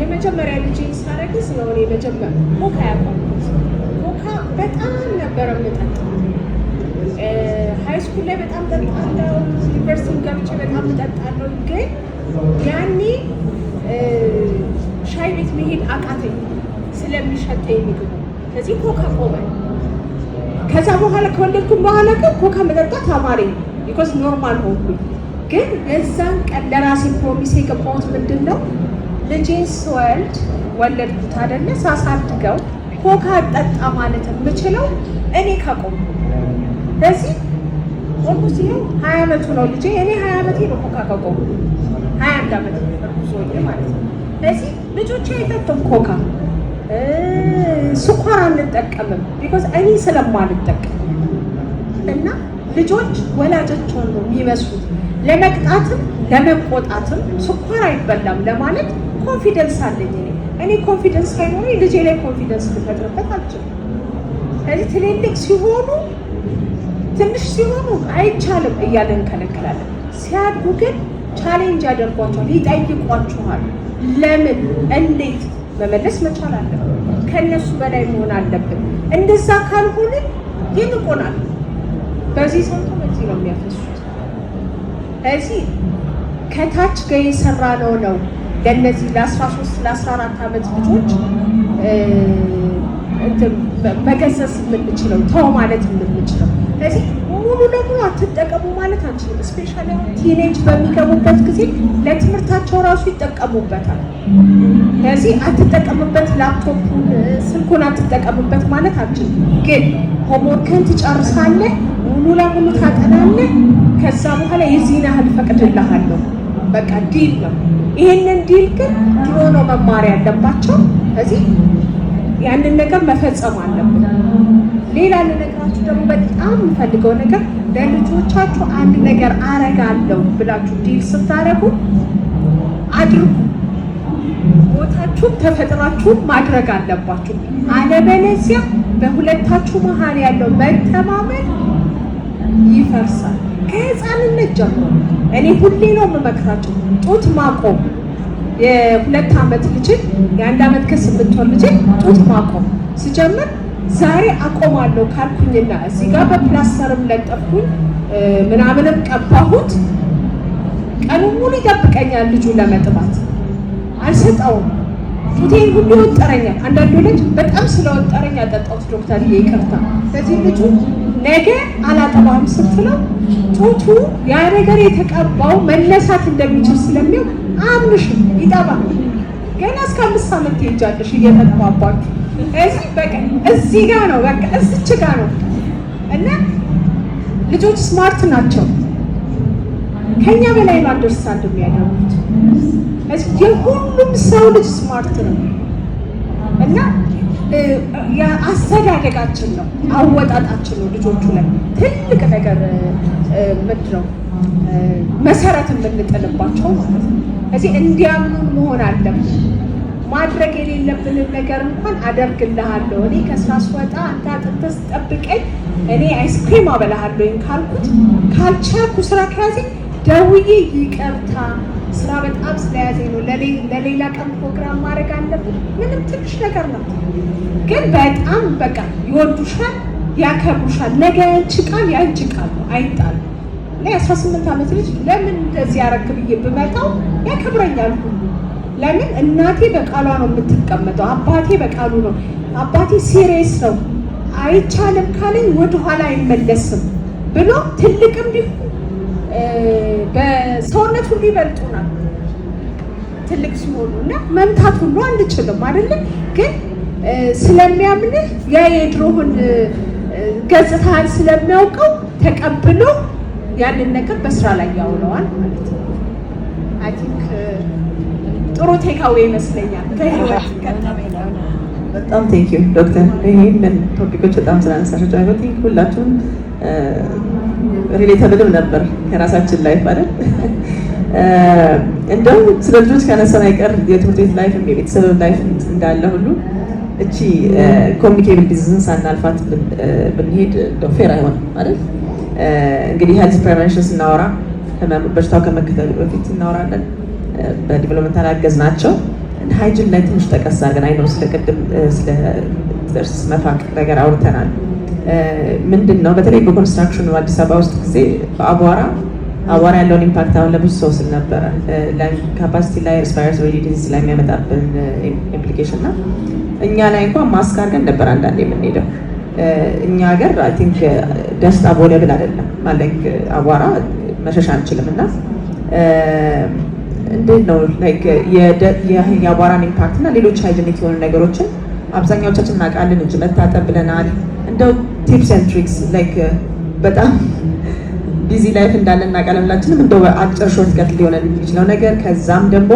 [SPEAKER 3] የመጀመሪያ ልጄን ሳረግዝ ነው እኔ መጀመሪያ ኮካ ያቆምኩት። ኮካ በጣም ነበረ የምጠጣው። High school ላይ በጣም ጠጣለሁ። ዩኒቨርሲቲ ገብቼ በጣም እጠጣለሁ። ግን ያኔ ሻይ ቤት መሄድ አቃተኝ ስለሚሸተኝ ምግቡ። ስለዚህ ኮካ ቆመ። ከዛ በኋላ ከወለድኩም በኋላ ግን ኮካ መጠጣት አማረኝ፣ because normal ሆንኩኝ። ግን የዛን ቀን ለራሴ promise የገባሁት ምንድን ነው? ልጄን ስወልድ፣ ወለድኩት አይደለ፣ ሳሳድገው ኮካ ጠጣ ማለት የምችለው እኔ ካቆምኩ። ስለዚህ almost ይኸው 20 ዓመቱ ነው ልጄ። እኔ 20 ዓመቴ ነው ኮካ ካቆምኩ፣ 21 ዓመት እርጉዝ ሆኜ ማለት ነው። ስለዚህ ልጆቼ አይጠጡም ኮካ፣ ስኳር አንጠቀምም because እኔ ስለማልጠቀም። እና ልጆች ወላጆቻቸውን ነው የሚመስሉት። ለመቅጣትም ለመቆጣትም ስኳር አይበላም ለማለት confidence አለኝ እኔ። እኔ confidence ሳይኖረኝ ልጄ ላይ confidence ልፈጥርበት አልችልም። ስለዚህ ትልልቅ ሲሆኑ፣ ትንሽ ሲሆኑ አይቻልም እያለን እንከለክላለን። ሲያድጉ ግን challenge ያደርጓቸዋል፣ ይጠይቋችኋል። ለምን፣ እንዴት መመለስ መቻል አለብን። ከእነሱ በላይ መሆን አለብን። እንደዛ ካልሆነ ይንቁናል። በዚህ ሰምቶ በዚህ ነው የሚያፈሱት። ስለዚህ ከታች ጋር የሰራነው ነው ለእነዚህ ለ13 ለ14 ዓመት ልጆች መገሰጽ የምንችለው፣ ተው ማለት የምንችለው። ስለዚህ ሙሉ ለሙሉ አትጠቀሙ ማለት አንችልም። Especially አሁን teenage በሚገቡበት ጊዜ ለትምህርታቸው ራሱ ይጠቀሙበታል። ስለዚህ አትጠቀምበት፣ ላፕቶፑን ስልኩን አትጠቀምበት ማለት አንችልም። ግን homework ን ትጨርሳለህ፣ ሙሉ ለሙሉ ታጠናለህ። ከዛ በኋላ የዚህን ያህል ፈቅድልሃለሁ። በቃ deal ነው። ይሄንን deal ግን ድሮ ነው መማር ያለባቸው። ስለዚህ ያንን ነገር መፈጸም አለብን። ሌላ ልነግራችሁ ደግሞ በጣም የምፈልገው ነገር ለልጆቻችሁ አንድ ነገር አረጋለሁ ብላችሁ deal ስታረጉ አድርጉ። ቦታችሁ አውቃችሁ ተፈጥራችሁ ማድረግ አለባችሁ። አለበለዚያ በሁለታችሁ መሀል ያለው መተማመን ይፈርሳል። ከህፃንነት ጀምሮ እኔ ሁሌ ነው የምመክራቸው ጡት ማቆም። የ2 ዓመት ልጅን፣ የ1 ዓመት ከ8 ወር ልጅን ጡት ማቆም ስጀምር ዛሬ አቆማለሁ ካልኩኝና እዚህ ጋር በፕላስተርም ለጠፍኩኝ ምናምንም ቀባሁት፣ ቀኑን ሙሉ ይጠብቀኛል ልጁ ለመጥባት። አልሰጠውም። ጡቴን ሁሉ ይወጠረኛል። አንዳንዱ ልጅ በጣም ስለወጠረኝ ያጠጣሁት ዶክተር ይቅርታ። ስለዚህ ልጁ ነገ አላጠባም ስትለው ጡቱ ያ ነገር የተቀባው መነሳት እንደሚችል ስለሚያውቅ አምንሽም ይጠባል። ገና እስከ 5 ዓመት ትሄጃለሽ እየተጠባባችሁ። እዚህ በቃ እዚህ ጋ ነው፣ በቃ እዚች ጋ ነው። እና ልጆች smart ናቸው። ከኛ በላይ ነው understand የሚያደርጉት። የሁሉም ሰው ልጅ smart ነው እና የአስተዳደጋችን ነው፣ አወጣጣችን ነው ልጆቹ ላይ ትልቅ ነገር ምንድን ነው መሰረት የምንጥልባቸው ማለት ነው። እዚህ እንዲያምኑን መሆን አለብን። ማድረግ የሌለብንን ነገር እንኳን አደርግልሃለሁ፣ እኔ ከስራ ስወጣ አንተ አጥብተህ ስጠብቀኝ እኔ አይስክሪም አበላሃለሁ ካልኩት፣ ካልቻልኩ ስራ ከያዘኝ ደውዬ ይቅርታ ስራ በጣም ስለያዘኝ ነው፣ ለሌላ ቀን ፕሮግራም ማድረግ አለብን። ምንም ትንሽ ነገር ነው፣ ግን በጣም በቃ ይወዱሻል፣ ያከብሩሻል። ነገ ያንቺ ቃል ያንቺ ቃል ነው፣ አይጣልም። እና የ18 ዓመት ልጅ ለምን እንደዚህ ያረክ ብዬ ብመጣው ያከብረኛል ሁሉ። ለምን? እናቴ በቃሏ ነው የምትቀመጠው፣ አባቴ በቃሉ ነው። አባቴ serious ነው፣ አይቻልም ካለኝ ወደኋላ አይመለስም ብሎ ትልቅም ቢሆን በሰውነት ሁሉ ይበልጡናል ትልቅ ሲሆኑ እና መምታት ሁሉ አንችልም አይደለም፣ ግን ስለሚያምንህ ያ የድሮህን ገጽታህን ስለሚያውቀው ተቀብሎ ያንን ነገር በስራ ላይ ያውለዋል ማለት ነው። I think ጥሩ takeaway ይመስለኛል ከህይወት ገጠመኝ።
[SPEAKER 1] በጣም thank you ዶክተር፣ ይህንን topic ኦች በጣም ስላነሳሻቸው I think ሁላችሁም relatable ም ነበር ከራሳችን life አይደል? እንደው ስለ ልጆች ካነሳን አይቀር የትምህርት ቤት life ም የቤተሰብ life እንዳለ ሁሉ እቺ communicable disease ን ሳናልፋት ብንሄድ እንደው fair አይሆንም አይደል? እንግዲህ health prevention ስናወራ በሽታው ከመከተሉ በፊት እናወራለን። በ developmental አገዝ ናቸው። Hygiene ላይ ትንሽ ጠቀስ አድርገን አይነው ስለ ቅድም ስለ ጥርስ መፋቅ ነገር አውርተናል። ምንድን ነው በተለይ በ construction ኑ አዲስ አበባ ውስጥ ጊዜ በአቧራ አቧራ ያለውን impact አሁን ለብዙ ሰው ስል ነበረ capacity ላይ respiratory disease ላይ የሚያመጣብን implication እና እኛ ላይ እንኳን ማስክ አድርገን ነበር አንዳንድ የምንሄደው። እኛ ሀገር I think dust avoidable አይደለም ማለት አቧራ መሸሽ አንችልም። እና እንዴት ነው like የአቧራን impact እና ሌሎች hygienic የሆኑ ነገሮችን አብዛኛዎቻችን እናውቃለን፣ እጅ መታጠብ ብለናል። እንደው tips and tricks like በጣም busy life እንዳለን እናውቃለን ሁላችንም። እንደው አጭር short cut ሊሆን የሚችለው ነገር፣ ከዛም ደግሞ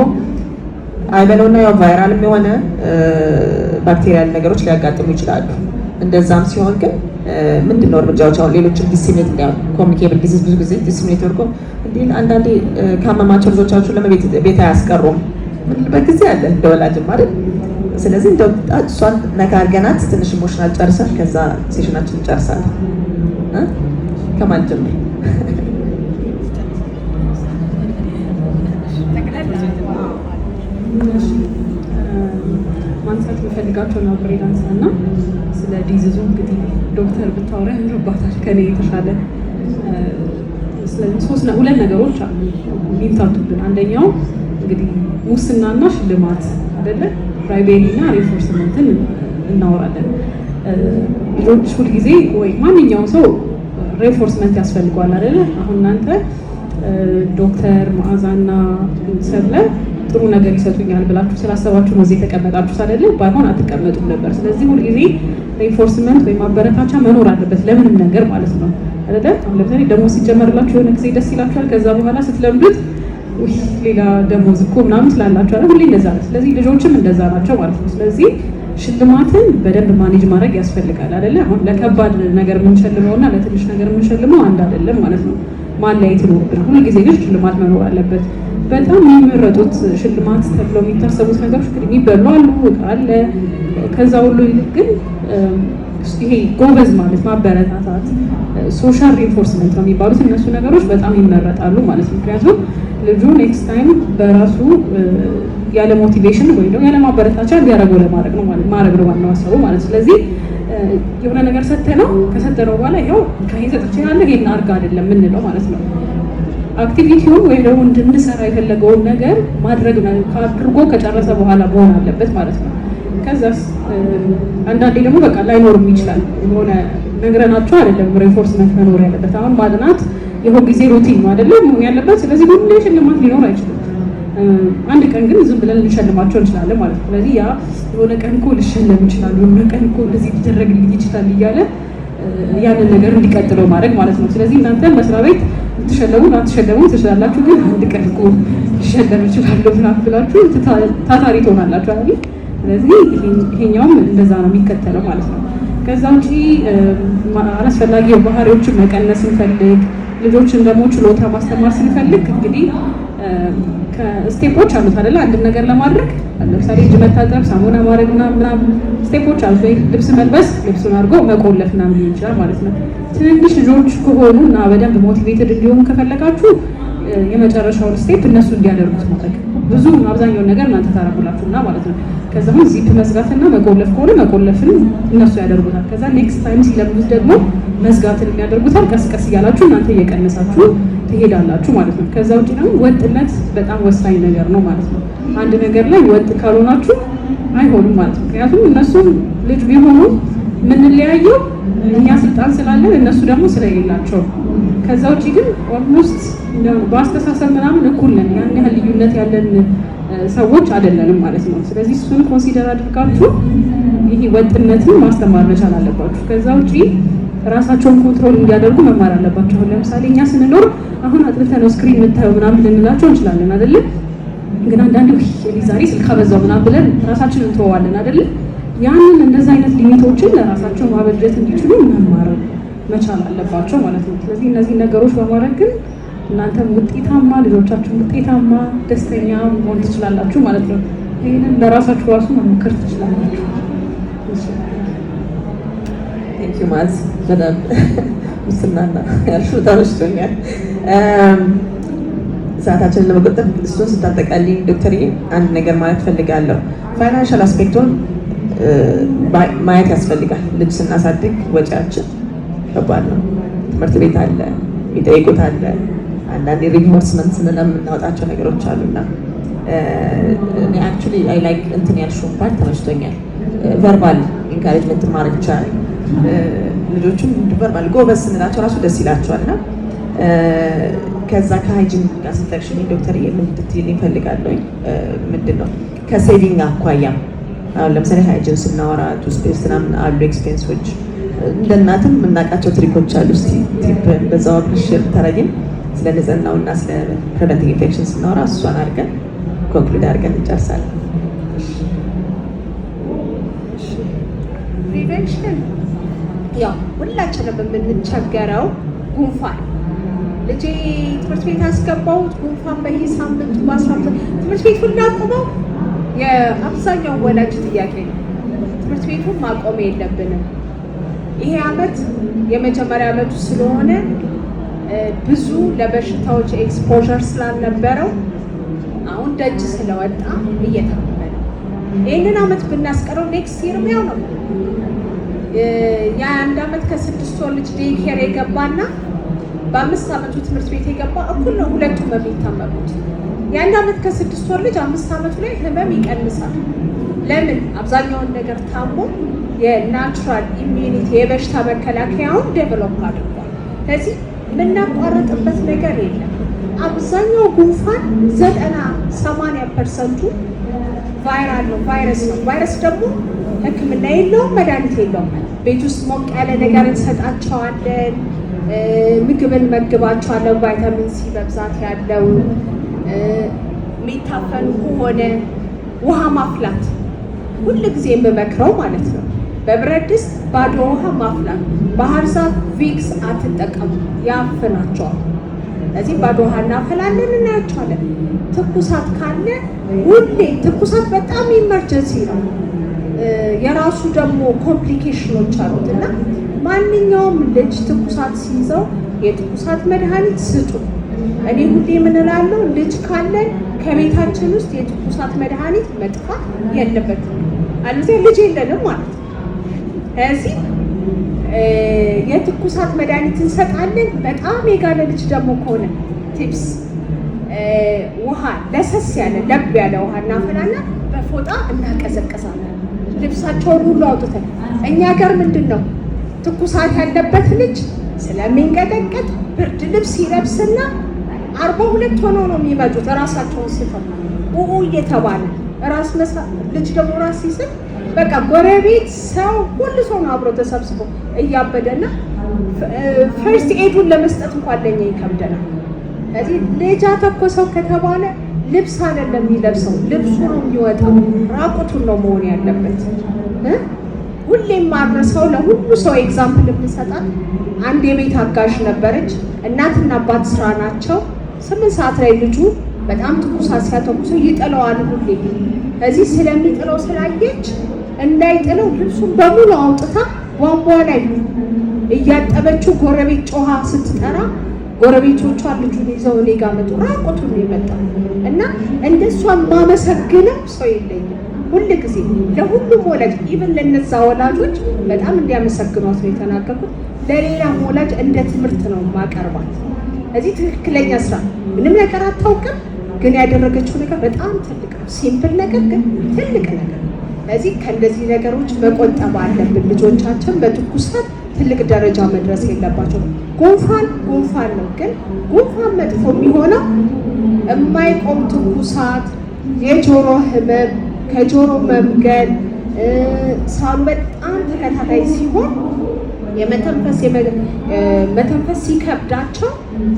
[SPEAKER 1] አይበለውና ያው viral ም የሆነ bacterial ነገሮች ሊያጋጥሙ ይችላሉ። እንደዛም ሲሆን ግን ምንድን ነው እርምጃዎች? አሁን ሌሎችን disseminate communicable disease ብዙ ጊዜ disseminate አድርጎ እንዲህ አንዳንዴ ካመማቸው ልጆቻችሁ ለምን ቤት አያስቀሩም ምንልበት ጊዜ አለ እንደ ወላጅም አይደል? ስለዚህ እንደው እሷን ነካ አድርገናት ትንሽ emotional ጨርሰን ከዛ session ኣችን እንጨርሳለን። ከማን ጀምር?
[SPEAKER 2] ማንሳት የምፈልጋቸውን አብሬ ላንሳ እና ስለ disease ኡ እንግዲህ ዶክተር ብታወራ ያምርባታል ከኔ የተሻለ። ስለዚህ ሶስት ሁለት ነገሮች አሉ የሚምታቱብን። አንደኛው እንግዲህ ሙስናና ሽልማት አይደለ? Bribery እና reinforcement ን እናወራለን። ልጆች ሁልጊዜ ወይ ማንኛውም ሰው reinforcement ያስፈልገዋል አይደለ? አሁን እናንተ ዶክተር መዓዛና ሰብለ ጥሩ ነገር ይሰጡኛል ብላችሁ ስላሰባችሁ ነው እዚህ የተቀመጣችሁት አይደለ? ባይሆን አትቀመጡም ነበር። ስለዚህ ሁልጊዜ reinforcement ወይም ማበረታቻ መኖር አለበት ለምንም ነገር ማለት ነው አይደለ? አሁን ለምሳሌ ደሞዝ ሲጨመርላችሁ የሆነ ጊዜ ደስ ይላችኋል። ከዛ በኋላ ስትለምዱት ውይ ሌላ ደሞዝ እኮ ምናምን ስላላችሁ አይደል? ሁሌ እንደዛ ነው። ስለዚህ ልጆችም እንደዛ ናቸው ማለት ነው። ስለዚህ ሽልማትን በደንብ manage ማድረግ ያስፈልጋል አይደለ? አሁን ለከባድ ነገር የምንሸልመው እና ለትንሽ ነገር የምንሸልመው አንድ አይደለም ማለት ነው። ማለያየት ይኖርብናል። ሁልጊዜ ግን ሽልማት መኖር አለበት። በጣም የሚመረጡት ሽልማት ተብለው የሚታሰቡት ነገሮች እንግዲህ የሚበሉ አሉ፣ እቃ አለ። ከዛ ሁሉ ይልቅ ግን ይሄ ጎበዝ ማለት ማበረታታት፣ social reinforcement ነው የሚባሉት እነሱ ነገሮች በጣም ይመረጣሉ ማለት ነው። ምክንያቱም ልጁ next time በራሱ ያለ motivation ወይም ደግሞ ያለ ማበረታቻ እንዲያደርገው ለማድረግ ነው ማለት ማድረግ ነው ዋናው ሀሳቡ ማለት። ስለዚህ የሆነ ነገር ሰተነው ከሰጠነው በኋላ ይኸው ከይሄ ሰጥቼሃለሁ ይሄን አድርግ አይደለም የምንለው ማለት ነው። Activity ውን ወይም ደግሞ እንድንሰራ የፈለገውን ነገር ማድረግ አድርጎ ከጨረሰ በኋላ መሆን አለበት ማለት ነው። ከዛስ አንዳንዴ ደግሞ በቃ ላይኖርም ይችላል። የሆነ ነግረናቸው አይደለም reinforcement መኖር ያለበት። አሁን ማጥናት የሆነ ጊዜ routine ነው አይደለም መሆን ያለበት። ስለዚህ ሁሌ ሽልማት ሊኖር አይችልም። አንድ ቀን ግን ዝም ብለን ልንሸልማቸው እንችላለን ማለት ነው። ስለዚህ ያ የሆነ ቀን እኮ ልሸለም ይችላል፣ የሆነ ቀን እኮ እንደዚህ ሊደረግልኝ ይችላል እያለ ያንን ነገር እንዲቀጥለው ማድረግ ማለት ነው። ስለዚህ እናንተ መስሪያ ቤት ልትሸለሙ ላትሸለሙ ትችላላችሁ፣ ግን አንድ ቀን እኮ ልሸለም እችላለሁ ምናምን ብላችሁ ታታሪ ትሆናላችሁ አይደል? ስለዚህ ይሄኛውም እንደዛ ነው የሚከተለው ማለት ነው። ከዛ ውጪ አላስፈላጊ ባህሪዎችን መቀነስ ስንፈልግ፣ ልጆችን ደግሞ ችሎታ ማስተማር ስንፈልግ እንግዲህ step ኦች አሉት አይደለ? አንድን ነገር ለማድረግ ለምሳሌ እጅ መታጠብ፣ ሳሙና ማድረግ ምናምን step ኦች አሉት። ወይ ልብስ መልበስ፣ ልብሱን አድርጎ መቆለፍ ምናምን ሊሆን ይችላል ማለት ነው። ትንንሽ ልጆች ከሆኑ እና በደንብ motivated እንዲሆኑ ከፈለጋችሁ የመጨረሻውን step እነሱ እንዲያደርጉት ማድረግ፣ ብዙ አብዛኛውን ነገር እናንተ ታረጉላችሁ እና ማለት ነው። ከዛ አሁን ዚፕ መዝጋትና መቆለፍ ከሆነ መቆለፍን እነሱ ያደርጉታል። ከዛ next time ሲለምዱት ደግሞ መዝጋትን የሚያደርጉታል። ቀስ ቀስ እያላችሁ እናንተ እየቀነሳችሁ ትሄዳላችሁ ማለት ነው። ከዛ ውጭ ደግሞ ወጥነት በጣም ወሳኝ ነገር ነው ማለት ነው። አንድ ነገር ላይ ወጥ ካልሆናችሁ አይሆንም ማለት ነው። ምክንያቱም እነሱ ልጅ ቢሆኑ የምንለያየው እኛ ስልጣን ስላለን እነሱ ደግሞ ስለሌላቸው። ከዛ ውጭ ግን almost በአስተሳሰብ ምናምን እኩል ነን። ያን ያህል ልዩነት ያለን ሰዎች አይደለንም ማለት ነው። ስለዚህ እሱን consider አድርጋችሁ ይሄ ወጥነትን ማስተማር መቻል አለባችሁ። ከዛ ውጪ ራሳቸውን control እንዲያደርጉ መማር አለባቸው። አሁን ለምሳሌ እኛ ስንኖር አሁን አጥንተህ ነው screen የምታየው ምናምን ልንላቸው እንችላለን አይደለ? ግን አንዳንዴ እኔ ዛሬ ስልክ አበዛው ምናምን ብለን ራሳችንን እንተወዋለን አይደለ? ያንን እንደዛ አይነት limit ኦችን ለራሳቸው ማበጀት እንዲችሉ መማር መቻል አለባቸው ማለት ነው። ስለዚህ እነዚህ ነገሮች በማድረግ ግን እናንተም ውጤታማ፣ ልጆቻችሁም ውጤታማ፣ ደስተኛ መሆን ትችላላችሁ ማለት ነው። ይህንን ለራሳችሁ ራሱ መሞከር ትችላላችሁ።
[SPEAKER 1] Thank you ማዝ፣ በጣም ሙስናና ያልሽው ተመችቶኛል። ሰዓታችንን ለመቆጠብ እሱን ስታጠቃልኝ ዶክተር አንድ ነገር ማለት ፈልጋለሁ። Financial aspect ኡን ማየት ያስፈልጋል። ልጅ ስናሳድግ ወጪያችን ከባድ ነው። ትምህርት ቤት አለ፣ የሚጠይቁት አለ፣ አንዳንድ reinforcement ስንል የምናወጣቸው ነገሮች አሉና እኔ actually I like እንትን ያልሽውን part ተመችቶኛል። Verbal encouragement ማድረግ ይቻላል። ልጆቹም verbal ጎበዝ ስንላቸው ራሱ ደስ ይላቸዋል። እና ከዛ ከ hygiene ጋር ስትጠቅሽልኝ ዶክተር ምን እንድትይልኝ እፈልጋለሁ። ምንድን ነው ከ saving አኳያ አሁን ለምሳሌ hygiene ስናወራ toothpaste ምናምን አሉ expense ኦች፣ እንደ እናትም የምናውቃቸው trick ኦች አሉ። እስኪ tip በዛው አብረሽ share ብታደርጊን ስለ ንጽህናው እና ስለ preventing infection ስናወራ እሷን አድርገን conclude አድርገን እንጨርሳለን።
[SPEAKER 3] Prevention ያው ሁላችንም የምንቸገረው ጉንፋን፣ ልጄ ትምህርት ቤት አስገባሁት ጉንፋን በየሳምንቱ በ15 ትምህርት ቤቱን እናቁመው የአብዛኛው ወላጅ ጥያቄ ነው። ትምህርት ቤቱን ማቆም የለብንም። ይሄ አመት የመጀመሪያ አመቱ ስለሆነ ብዙ ለበሽታዎች exposure ስላልነበረው አሁን ደጅ ስለወጣ እየታመመ ነው። ይህንን አመት ብናስቀረው next year ም ያው ነው። የ1 አመት ከ6 ወር ልጅ daycare የገባና በ5 አመቱ ትምህርት ቤት የገባ እኩል ነው ሁለቱም የሚታመሙት። የ1 አመት ከ6 ወር ልጅ 5 አመቱ ላይ ህመም ይቀንሳል። ለምን? አብዛኛውን ነገር ታሞ የ natural immunity የበሽታ መከላከያውን develop አድርጓል። ስለዚህ የምናቋርጥበት ነገር የለም። አብዛኛው ጉንፋን 90 80% ኡ viral ነው፣ ቫይረስ ነው። ቫይረስ ደግሞ ሕክምና የለውም፣ መድኃኒት የለውም። ቤት ውስጥ ሞቅ ያለ ነገር እንሰጣቸዋለን፣ ምግብ እንመግባቸዋለን፣ vitamin C በብዛት ያለው። የሚታፈኑ ከሆነ ውሃ ማፍላት ሁል ጊዜ የምመክረው ማለት ነው። በብረት ድስት ባዶ ውሃ ማፍላት። ባህር ዛፍ፣ Vicks አትጠቀሙ፣ ያፍናቸዋል። ስለዚህ ባዶ ውሃ እናፈላለን፣ እናያቸዋለን። ትኩሳት ካለ ሁሌ ትኩሳት በጣም emergency ነው። የራሱ ደግሞ complication ኖች አሉት እና ማንኛውም ልጅ ትኩሳት ሲይዘው የትኩሳት መድኃኒት ስጡ። እኔ ሁሌ ምን እላለሁ፣ ልጅ ካለን ከቤታችን ውስጥ የትኩሳት መድኃኒት መጥፋት የለበትም። አለዚያ ልጅ የለንም ማለት ነው። ስለዚህ የትኩሳት መድኃኒት እንሰጣለን። በጣም የጋለ ልጅ ደግሞ ከሆነ tips ውሃ ለሰስ ያለ ለብ ያለ ውሃ እናፈላና በፎጣ እናቀዘቅዛለን። ልብሳቸውን ሁሉ አውጥተን። እኛ ጋር ምንድን ነው፣ ትኩሳት ያለበት ልጅ ስለሚንቀጠቀጥ ብርድ ልብስ ይለብስና 42 ሆነው ነው የሚመጡት። እራሳቸውን ስተው ኡኡ እየተባለ ራስ ልጅ ደግሞ ራስ ሲስት በቃ ጎረቤት ሰው ሁሉ ሰው ነው አብሮ ተሰብስቦ እያበደና first aid ኡን ለመስጠት እንኳን ለኛ ይከብደናል። ስለዚህ ልጅ አተኮሰው ከተባለ ልብስ አይደለም የሚለብሰው፣ ልብሱ ነው የሚወጣው። ራቁቱን ነው መሆን ያለበት። ሁሌም ማረሰው ለሁሉ ሰው example የምሰጣት አንድ የቤት አጋዥ ነበረች። እናትና አባት ስራ ናቸው። 8 ሰዓት ላይ ልጁ በጣም ትኩሳት ሲያተኩሰው ይጥለዋል ሁሌ። ከዚህ ስለሚጥለው ስላየች እንዳይጥለው ልብሱን በሙሉ አውጥታ ቧንቧ ላይ እያጠበችው ጎረቤት ጮሃ ስትጠራ ጎረቤቶቿ ልጁን ይዘው እኔ ጋር መጡ። ራቁቱን ነው የመጣው እና እንደሷ ማመሰግነው ሰው የለኝም። ሁል ጊዜ ለሁሉም ወላጅ፣ even ለነዛ ወላጆች በጣም እንዲያመሰግኗት ነው የተናገርኩት። ለሌላም ወላጅ እንደ ትምህርት ነው ማቀርባት። እዚህ ትክክለኛ ስራ ምንም ነገር አታውቅም፣ ግን ያደረገችው ነገር በጣም ትልቅ ነው። Simple ነገር ግን ትልቅ ነገር ነው። ስለዚህ ከእንደዚህ ነገሮች መቆጠብ አለብን። ልጆቻችን በትኩሳት ትልቅ ደረጃ መድረስ የለባቸው። ጉንፋን ጉንፋን ነው፣ ግን ጉንፋን መጥፎ የሚሆነው የማይቆም ትኩሳት፣ የጆሮ ህመም፣ ከጆሮ መምገል፣ ሳሉ በጣም ተከታታይ ሲሆን የመተንፈስ መተንፈስ ሲከብዳቸው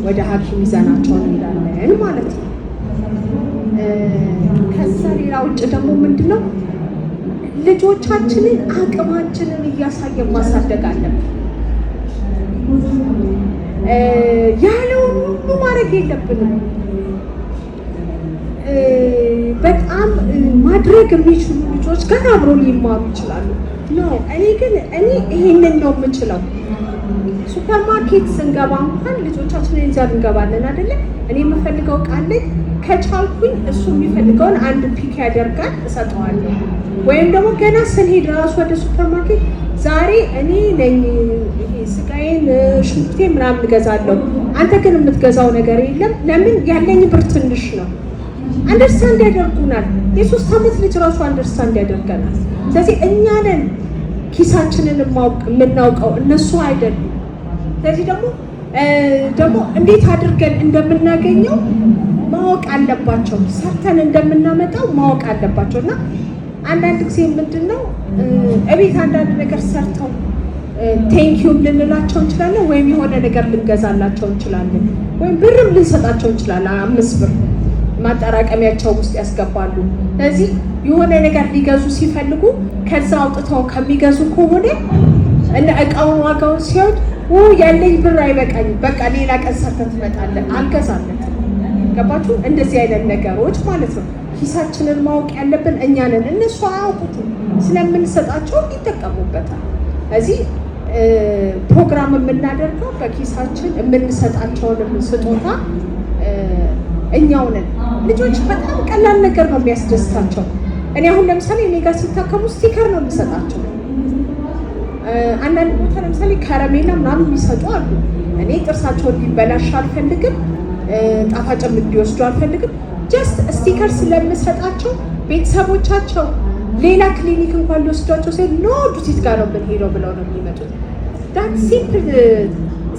[SPEAKER 3] ወደ ሐኪም ይዘናቸው እንሄዳለን ማለት ነው። ከዛ ሌላ ውጭ ደግሞ ምንድነው፣ ልጆቻችንን አቅማችንን እያሳየን ማሳደግ አለብን። ያለውን ሁሉ ማድረግ የለብንም። በጣም ማድረግ የሚችሉ ልጆች ጋር አብሮ ሊማሩ ይችላሉ። No፣ እኔ ግን እኔ ይሄንን ነው የምችለው። ሱፐርማርኬት ስንገባ እንኳን ልጆቻችንን ይዘን እንገባለን አይደለ? እኔ የምፈልገው እቃ አለኝ። ከቻልኩኝ እሱ የሚፈልገውን አንድ pick ያደርጋል፣ እሰጠዋለሁ። ወይም ደግሞ ገና ስንሄድ ራሱ ወደ ሱፐርማርኬት ዛሬ እኔ ነኝ ይሄ ስጋዬን ሽንኩርቴ ምናምን እገዛለሁ፣ አንተ ግን የምትገዛው ነገር የለም። ለምን? ያለኝ ብር ትንሽ ነው። Understand ያደርጉናል። የ3 ዓመት ልጅ ራሱ understand ያደርገናል። ስለዚህ እኛ ነን ኪሳችንን የምናውቀው፣ እነሱ አይደሉም። ስለዚህ ደግሞ እንዴት አድርገን እንደምናገኘው ማወቅ አለባቸው። ሰርተን እንደምናመጣው ማወቅ አለባቸው። እና አንዳንድ ጊዜ ምንድን ነው፣ እቤት አንዳንድ ነገር ሰርተው thank you ም ልንላቸው እንችላለን፣ ወይም የሆነ ነገር ልንገዛላቸው እንችላለን፣ ወይም ብርም ልንሰጣቸው እንችላለን። 5 ብር ማጠራቀሚያቸው ውስጥ ያስገባሉ። ስለዚህ የሆነ ነገር ሊገዙ ሲፈልጉ ከዛ አውጥተው ከሚገዙ ከሆነ እና እቃውን ዋጋውን ሲያዩት ያለኝ ብር አይበቃኝም፣ በቃ ሌላ ቀን ሰርተህ ትመጣለህ፣ አልገዛለትም። ገባችሁ? እንደዚህ አይነት ነገሮች ማለት ነው። ኪሳችንን ማወቅ ያለብን እኛ ነን። እነሱ አያውቁትም። ስለምንሰጣቸው ይጠቀሙበታል። እዚህ ፕሮግራም የምናደርገው በኪሳችን የምንሰጣቸውን ስጦታ እኛው ነን። ልጆች በጣም ቀላል ነገር ነው የሚያስደስታቸው። እኔ አሁን ለምሳሌ እኔ ጋር ሲታከሙ sticker ነው የምሰጣቸው። አንዳንድ ቦታ ለምሳሌ ከረሜላ ምናምን የሚሰጡ አሉ። እኔ ጥርሳቸውን ሊበላሽ አልፈልግም፣ ጣፋጭም እንዲወስዱ አልፈልግም። Just sticker ስለምሰጣቸው ቤተሰቦቻቸው ሌላ ክሊኒክ እንኳን ሊወስዷቸው ሲል no፣ ዱሲት ጋር ነው የምንሄደው ብለው ነው የሚመጡት። That simple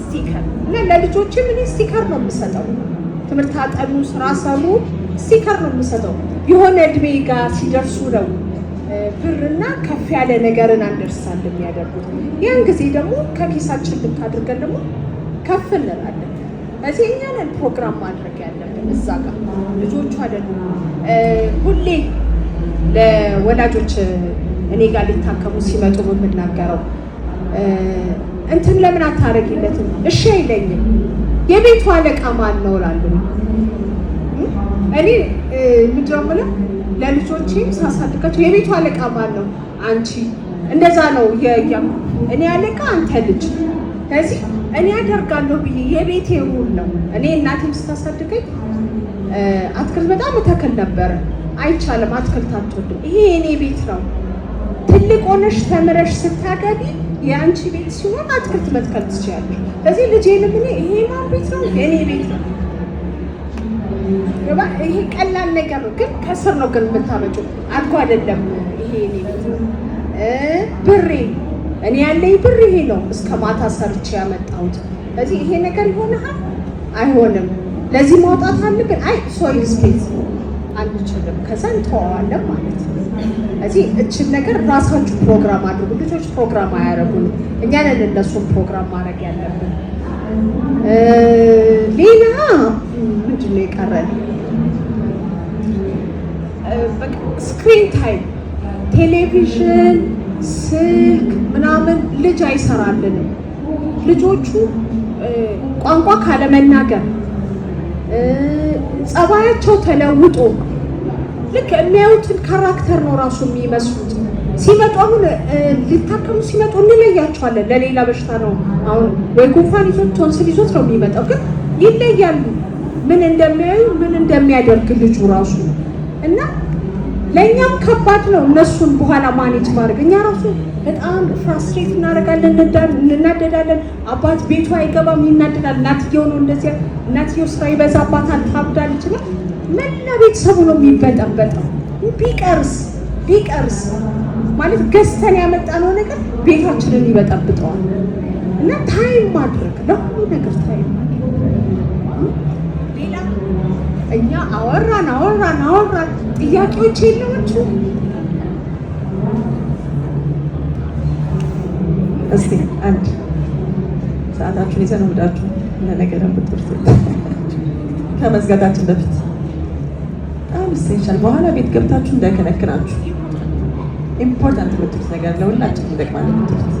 [SPEAKER 3] sticker። እና ለልጆችም እኔ sticker ነው የምሰጠው። ትምህርት አጠኑ፣ ስራ ሰሩ፣ sticker ነው የምሰጠው። የሆነ እድሜ ጋር ሲደርሱ ነው ብርና ከፍ ያለ ነገርን understand የሚያደርጉት። ያን ጊዜ ደግሞ ከኪሳችን ልክ አድርገን ደግሞ ከፍ እንላለን። እዚህ እኛ ነን ፕሮግራም ማድረግ ያለብን እዛ ጋር፣ ልጆቹ አይደሉም። ሁሌ ለወላጆች እኔ ጋር ሊታከሙ ሲመጡ የምናገረው እንትን ለምን አታረጊለትም? እሺ አይለኝም። የቤቱ አለቃ ማን ነው እላለሁ። እኔ ምንድን ነው የምለው ለልጆቼም ሳሳድጋቸው የቤቱ አለቃ ማን ነው? አንቺ። እንደዛ ነው እኔ አለቃ አንተ ልጅ። ስለዚህ እኔ አደርጋለሁ ብዬ የቤቴ rule ነው። እኔ እናቴም ስታሳድገኝ አትክልት በጣም እተክል ነበረ። አይቻልም፣ አትክልት አትወድም። ይሄ የኔ ቤት ነው። ትልቅ ሆነሽ ተምረሽ ስታገቢ የአንቺ ቤት ሲሆን አትክልት መትከል ትችያለሽ። ስለዚህ ልጄንም እኔ ይሄ ማን ቤት ነው? የኔ ቤት ነው። ይሄ ቀላል ነገር ነው፣ ግን ከስር ነው ግን የምታመጪው። አድጎ አይደለም። ይሄ የኔ ቤት ነው። ብሬ እኔ ያለኝ ብር ይሄ ነው፣ እስከ ማታ ሰርቼ ያመጣሁት። ስለዚህ ይሄ ነገር ይሆናል አይሆንም፣ ለዚህ ማውጣት አለብን። አይ so expensive አንችልም፣ ከዛ እንተዋዋለን ማለት ነው። እዚህ እችን ነገር ራሳችሁ ፕሮግራም አድርጉ። ልጆች ፕሮግራም አያደርጉንም፣ እኛ ነን እነሱን ፕሮግራም ማድረግ ያለብን። ሌላ ምንድን ነው የቀረን? Screen time፣ ቴሌቪዥን፣ ስልክ ምናምን ልጅ አይሰራልንም። ልጆቹ ቋንቋ ካለመናገር ጸባያቸው ተለውጦ ልክ የሚያዩትን character ነው ራሱ የሚመስሉት። ሲመጡ አሁን ሊታከሙ ሲመጡ እንለያቸዋለን። ለሌላ በሽታ ነው አሁን ወይ ጉንፋን ይዞት ቶንስል ይዞት ነው የሚመጣው፣ ግን ይለያሉ። ምን እንደሚያዩ ምን እንደሚያደርግ ልጁ ራሱ እና ለእኛም ከባድ ነው እነሱን በኋላ manage ማድረግ። እኛ ራሱ በጣም frustrate እናደርጋለን፣ እንናደዳለን። አባት ቤቱ አይገባም፣ ይናደዳል። እናትየው ነው እንደዚያ፣ እናትየው ስራ ይበዛባታል፣ ታብዳለች። እና መላ ቤተሰቡ ነው የሚበጠበጠው። ቢቀርስ ቢቀርስ ማለት ገዝተን ያመጣነው ነገር ቤታችንን ይበጠብጠዋል። እና time ማድረግ ለሁሉ ነገር time ማድረግ። ሌላ እኛ አወራን አወራን አወራን፣ ጥያቄዎች የለዋችሁ?
[SPEAKER 1] እስቲ አንድ ሰዓታችሁን ይዘን ወዳችሁ ለነገ ደግሞ ትምህርት ከመዝጋታችን በፊት በጣም essential በኋላ ቤት ገብታችሁ እንዳይከነክናችሁ important የምትሉት ነገር ለሁላችን ይጠቅማል የምትሉት።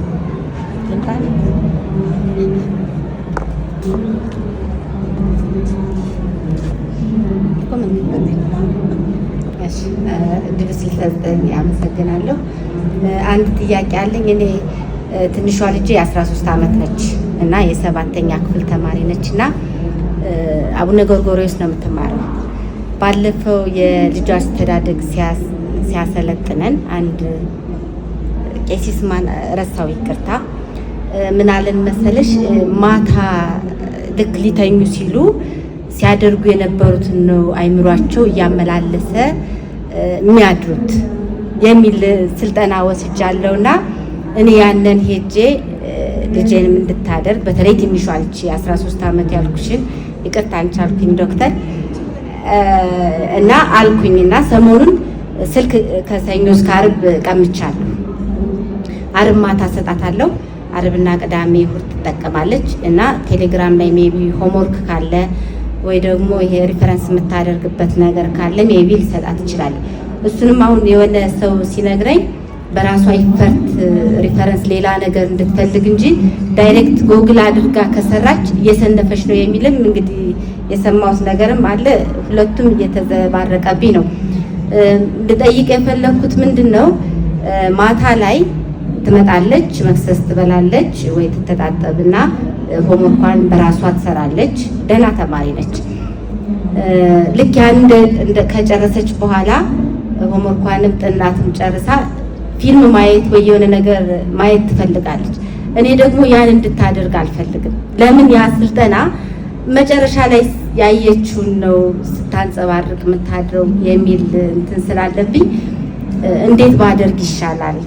[SPEAKER 4] እድል ስለተሰጠኝ አመሰግናለሁ። አንድ ጥያቄ አለኝ። እኔ ትንሿ ልጄ የ13 ዓመት ነች እና የሰባተኛ ክፍል ተማሪ ነች እና አቡነ ጎርጎርዮስ ነው የምትማረው። ባለፈው የልጇ አስተዳደግ ሲያሰለጥነን አንድ ቄሲስ ማን ረሳው፣ ይቅርታ፣ ምን አለን መሰለሽ፣ ማታ ልክ ሊተኙ ሲሉ ሲያደርጉ የነበሩትን ነው አይምሯቸው እያመላለሰ የሚያድሩት የሚል ስልጠና ወስጃለሁና እኔ ያንን ሄጄ ልጄንም እንድታደርግ በተለይ ትንሿ ልጅ 13 ዓመት ያልኩሽን፣ ይቅርታ አንቻልኩኝ ዶክተር፣ እና አልኩኝና ሰሞኑን ስልክ ከሰኞ እስከ ዓርብ ቀምቻለሁ። ዓርብ ማታ ሰጣታለሁ። ዓርብና ቅዳሜ እሑድ ትጠቀማለች እና ቴሌግራም ላይ maybe homework ካለ ወይ ደግሞ ይሄ reference የምታደርግበት ነገር ካለ maybe ልሰጣት እችላለሁ። እሱንም አሁን የሆነ ሰው ሲነግረኝ በራሷ effort reference ሌላ ነገር እንድትፈልግ እንጂ direct Google አድርጋ ከሰራች እየሰነፈች ነው የሚልም እንግዲህ የሰማሁት ነገርም አለ። ሁለቱም እየተዘባረቀብኝ ነው። ልጠይቅ የፈለግኩት ምንድን ነው፣ ማታ ላይ ትመጣለች፣ መክሰስ ትበላለች ወይ ትተጣጠብና homework ኳን በራሷ ትሰራለች። ደህና ተማሪ ነች። ልክ ያን ከጨረሰች በኋላ homework ኳንም ጥናትም ጨርሳ ፊልም ማየት ወይ የሆነ ነገር ማየት ትፈልጋለች። እኔ ደግሞ ያን እንድታደርግ አልፈልግም። ለምን ያ ስልጠና መጨረሻ ላይ ያየችውን ነው ስታንጸባርቅ የምታድረው የሚል እንትን ስላለብኝ እንዴት ባደርግ ይሻላል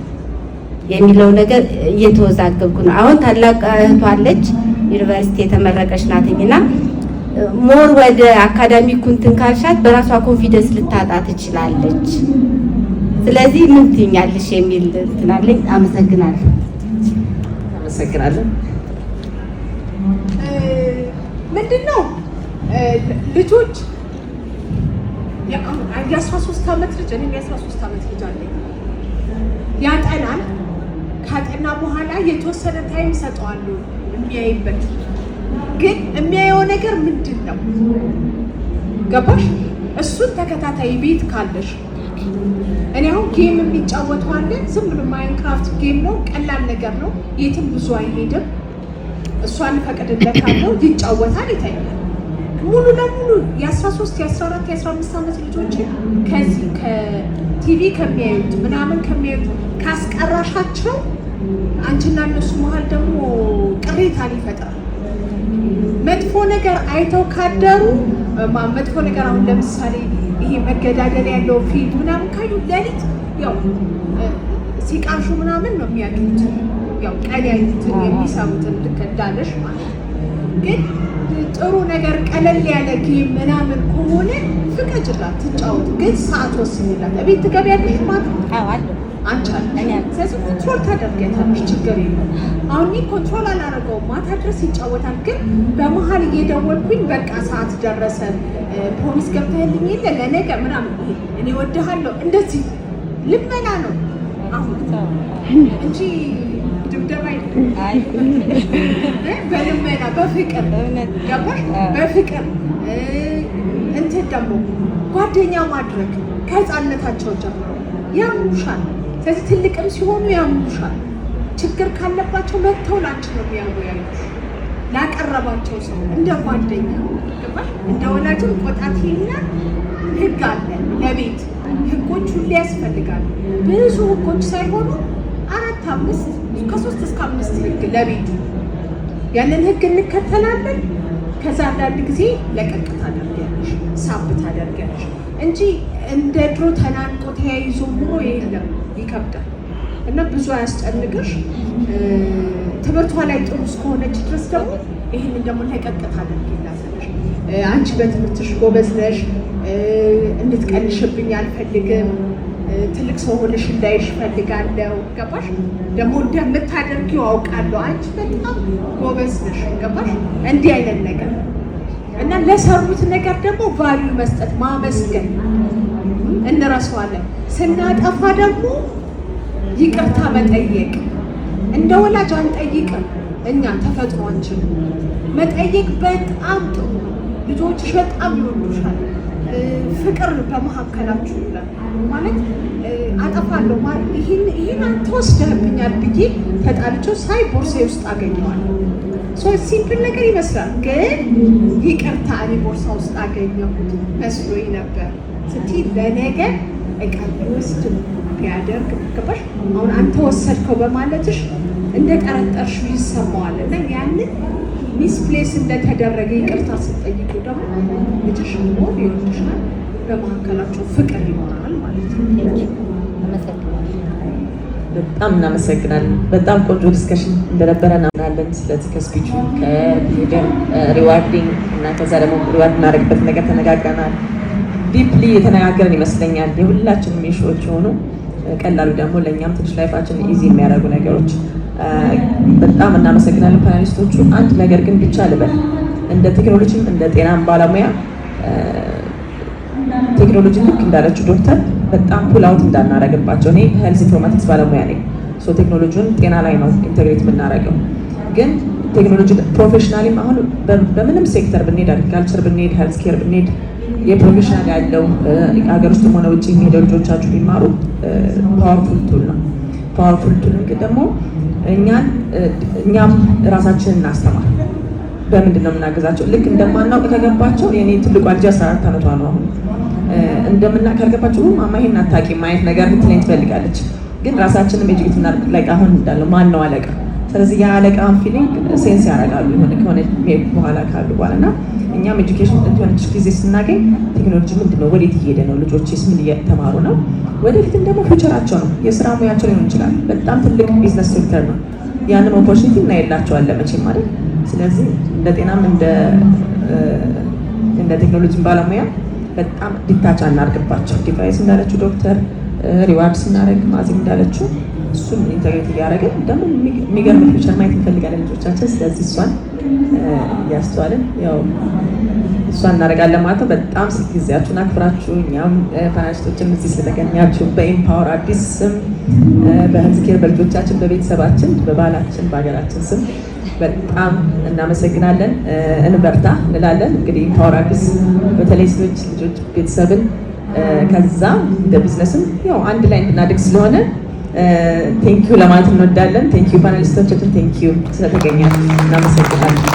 [SPEAKER 4] የሚለው ነገር እየተወዛገብኩ ነው። አሁን ታላቅ እህቷ አለች፣ ዩኒቨርሲቲ የተመረቀች ናትኝና more ወደ academic ኩ እንትን ካልሻት በራሷ confidence ልታጣ ትችላለች። ስለዚህ ምን ትይኛለሽ የሚል እንትን አለኝ። አመሰግናለሁ።
[SPEAKER 1] አመሰግናለሁ።
[SPEAKER 3] ምንድን ነው ልጆች የ13 ዓመት ልጅ፣ እኔም የ13 ዓመት ልጅ አለኝ። ያጠናል። ካጠና በኋላ የተወሰነ time ሰጠዋለሁ የሚያይበት። ግን የሚያየው ነገር ምንድን ነው? ገባሽ? እሱን ተከታታይ ቤት ካለሽ፣ እኔ አሁን game የሚጫወቱ አለ። ዝም ብሎ Minecraft game ነው፣ ቀላል ነገር ነው። የትም ብዙ አይሄድም። እሷን ፈቅድለታለሁ፣ ይጫወታል፣ ይተኛል። ሙሉ ለሙሉ የ13፣ የ14፣ የ15 ዓመት ልጆችን ከዚህ ከቲቪ ከሚያዩት ምናምን ከሚያዩት ካስቀራሻቸው አንቺና እነሱ መሀል ደግሞ ቅሬታን ይፈጥራል። መጥፎ ነገር አይተው ካደሩ፣ መጥፎ ነገር አሁን ለምሳሌ ይሄ መገዳደል ያለው ፊልም ምናምን ካዩ ሌሊት ያው ሲቃሹ ምናምን ነው የሚያድሩት። ያው ቀን ያዩትን የሚሰሩትን ልክ እንዳለሽ ማለት ነው። ግን ጥሩ ነገር ቀለል ያለ game ምናምን ከሆነ ፍቀጅላት ትጫወት፣ ግን ሰዓት ወስኝላት። እቤት ትገቢያለሽ ማለት
[SPEAKER 4] አለሁ።
[SPEAKER 3] አንቺ አለሽ። ስለዚህ control ታደርጊያታለሽ፣ ችግር የለውም። አሁን እኔ control አላደረገውም፣ ማታ ድረስ ይጫወታል። ግን በመሀል እየደወልኩኝ በቃ ሰዓት ደረሰ፣ promise ገብተህልኝ የለ ለነገ ምናምን፣ ይሄ እኔ እወድሃለሁ፣ እንደዚህ ልመና ነው አሁን እንጂ ድብደባ አይደለም። በልመና በፍቅር፣ ገባሽ? በፍቅር እንትን ደግሞ ጓደኛ ማድረግ ከህፃንነታቸው ጀምሮ ያምኑሻል። ስለዚህ ትልቅም ሲሆኑ ያምኑሻል። ችግር ካለባቸው መጥተው ላንቺ ነው የሚያወያዩሽ፣ ላቀረባቸው ሰው እንደ ጓደኛ፣ ገባሽ? እንደ ወላጅም ቆጣቴና ህግ አለ። ለቤት ህጎች ሁሌ ያስፈልጋሉ። ብዙ ህጎች ሳይሆኑ አራት አምስት፣ ከሶስት እስከ አምስት ህግ ለቤቱ፣ ያንን ህግ እንከተላለን። ከዛ አንዳንድ ጊዜ ለቀቅ ታደርጊያለሽ፣ ሳብ ታደርጊያለሽ እንጂ እንደ ድሮ ተናንቆ ተያይዞ ኑሮ የለም፣ ይከብዳል። እና ብዙ አያስጨንቅሽ። ትምህርቷ ላይ ጥሩ እስከሆነች ድረስ ደግሞ ይህንን ደግሞ ለቀቅ ታደርጊላታለሽ። አንቺ በትምህርትሽ ጎበዝ ነሽ፣ እንድትቀንሽብኝ አልፈልግም፣ ትልቅ ሰው ሆነሽ እንዳይሽ እፈልጋለሁ። ገባሽ? ደግሞ እንደምታደርጊው አውቃለሁ። አንቺ በጣም ጎበዝ ነሽ። ገባሽ? እንዲህ አይነት ነገር እና ለሰሩት ነገር ደግሞ value መስጠት፣ ማመስገን እንረሳዋለን። ስናጠፋ ደግሞ ይቅርታ መጠየቅ፣ እንደ ወላጅ አንጠይቅም እኛ፣ ተፈጥሯችን መጠየቅ በጣም ጥሩ ነው። ልጆችሽ በጣም ይወዱሻል። ፍቅር በመካከላችሁ ይላል። ማለት አጠፋለሁ፣ ይህን አንተ ወስደህብኛል ብዬ ተጣልቼው ሳይ ቦርሳዬ ውስጥ አገኘዋለሁ። So simple ነገር ይመስላል፣ ግን ይቅርታ እኔ ቦርሳ ውስጥ አገኘሁት መስሎኝ ነበር ስትይ ለነገ እቃ ቢወስድ ቢያደርግ፣ ገባሽ? አሁን አንተ ወሰድከው በማለትሽ እንደ ጠረጠርሽው ይሰማዋል እና ያንን misplace እንደተደረገ ይቅርታ ስትጠይቂው ደግሞ ልጅሽ more ይወድሻል፣ በመካከላቸው ፍቅር ይኖራል ማለት ነው።
[SPEAKER 1] በጣም እናመሰግናለን። በጣም ቆንጆ discussion እንደነበረ እናምናለን። ስለዚህ ከ speech ኡ፣ ከ behavior rewarding እና ከዛ ደግሞ reward እናደርግበት ነገር ተነጋግረናል። Deeply የተነጋገርን ይመስለኛል። የሁላችንም issue ዎች የሆኑ ቀላሉ ደግሞ ለእኛም ትንሽ life ኣችን easy የሚያደርጉ ነገሮች። በጣም እናመሰግናለን panelist ኦቹ። አንድ ነገር ግን ብቻ ልበል፣ እንደ ቴክኖሎጂም እንደ ጤናም ባለሙያ ቴክኖሎጂ ልክ እንዳለችው ዶክተር በጣም pull out እንዳናረግባቸው። እኔ health informatics ባለሙያ ነኝ። So ቴክኖሎጂውን ጤና ላይ ነው integrate የምናደርገው። ግን ቴክኖሎጂ professionally ም አሁን በምንም ሴክተር ብንሄድ፣ agriculture ብንሄድ፣ health care ብንሄድ፣ የ professional ያለው ሀገር ውስጥም ሆነ ውጭ የሚሄደው ልጆቻችሁ ቢማሩ powerful tool ነው። Powerful tool ግን ደግሞ እኛም ራሳችንን እናስተማር። በምንድን ነው የምናገዛቸው? ልክ እንደማናውቅ ከገባቸው፣ የኔ ትልቋ ልጅ 14 ዓመቷ ነው አሁን፣ እንደምና ካልገባቸው ማማ ይሄን አታውቂም አይነት ነገር ልትለኝ ትፈልጋለች። ግን ራሳችንን educate እናድርግ። Like አሁን እንዳለው ማን ነው አለቃ? ስለዚህ የአለቃን feeling sense ያደርጋሉ የሆነ ከሆነ በኋላ ካሉ በኋላ። እና እኛም education የሆነች ጊዜ ስናገኝ ቴክኖሎጂ ምንድን ነው፣ ወዴት እየሄደ ነው፣ ልጆችስ ምን እየተማሩ ነው፣ ወደፊትም ደግሞ future ኣቸው ነው፣ የስራ ሙያቸው ሊሆን ይችላል። በጣም ትልቅ business sector ነው። ያንን opportunity እናየላቸዋለን መቼም ማለት። ስለዚህ እንደ ጤናም እንደ ቴክኖሎጂን ባለሙያ በጣም detach አናርግባቸው። Device እንዳለችው ዶክተር፣ reward ስናደርግ ማዚም እንዳለችው እሱን integrate እያደረግን ደግሞ የሚገርም future ማየት እንፈልጋለን ልጆቻችን። ስለዚህ እሷን እያስተዋልን ያው እሷን እናደርጋለን ማለት ነው። በጣም ጊዜያችሁን አክብራችሁ እኛም panelist ኦችም እዚህ ስለተገኛችሁ በ Empower አዲስ ስም፣ በ health care፣ በልጆቻችን፣ በቤተሰባችን፣ በባህላችን፣ በሀገራችን ስም በጣም እናመሰግናለን። እንበርታ እንላለን። እንግዲህ Empower Addis በተለይ ሴቶች ልጆች ቤተሰብን ከዛ እንደ ቢዝነስም ያው አንድ ላይ እንድናድግ ስለሆነ thank you ለማለት እንወዳለን። Thank you panelist ኦቻችን፣ thank you ስለተገኛችሁ እናመሰግናለን።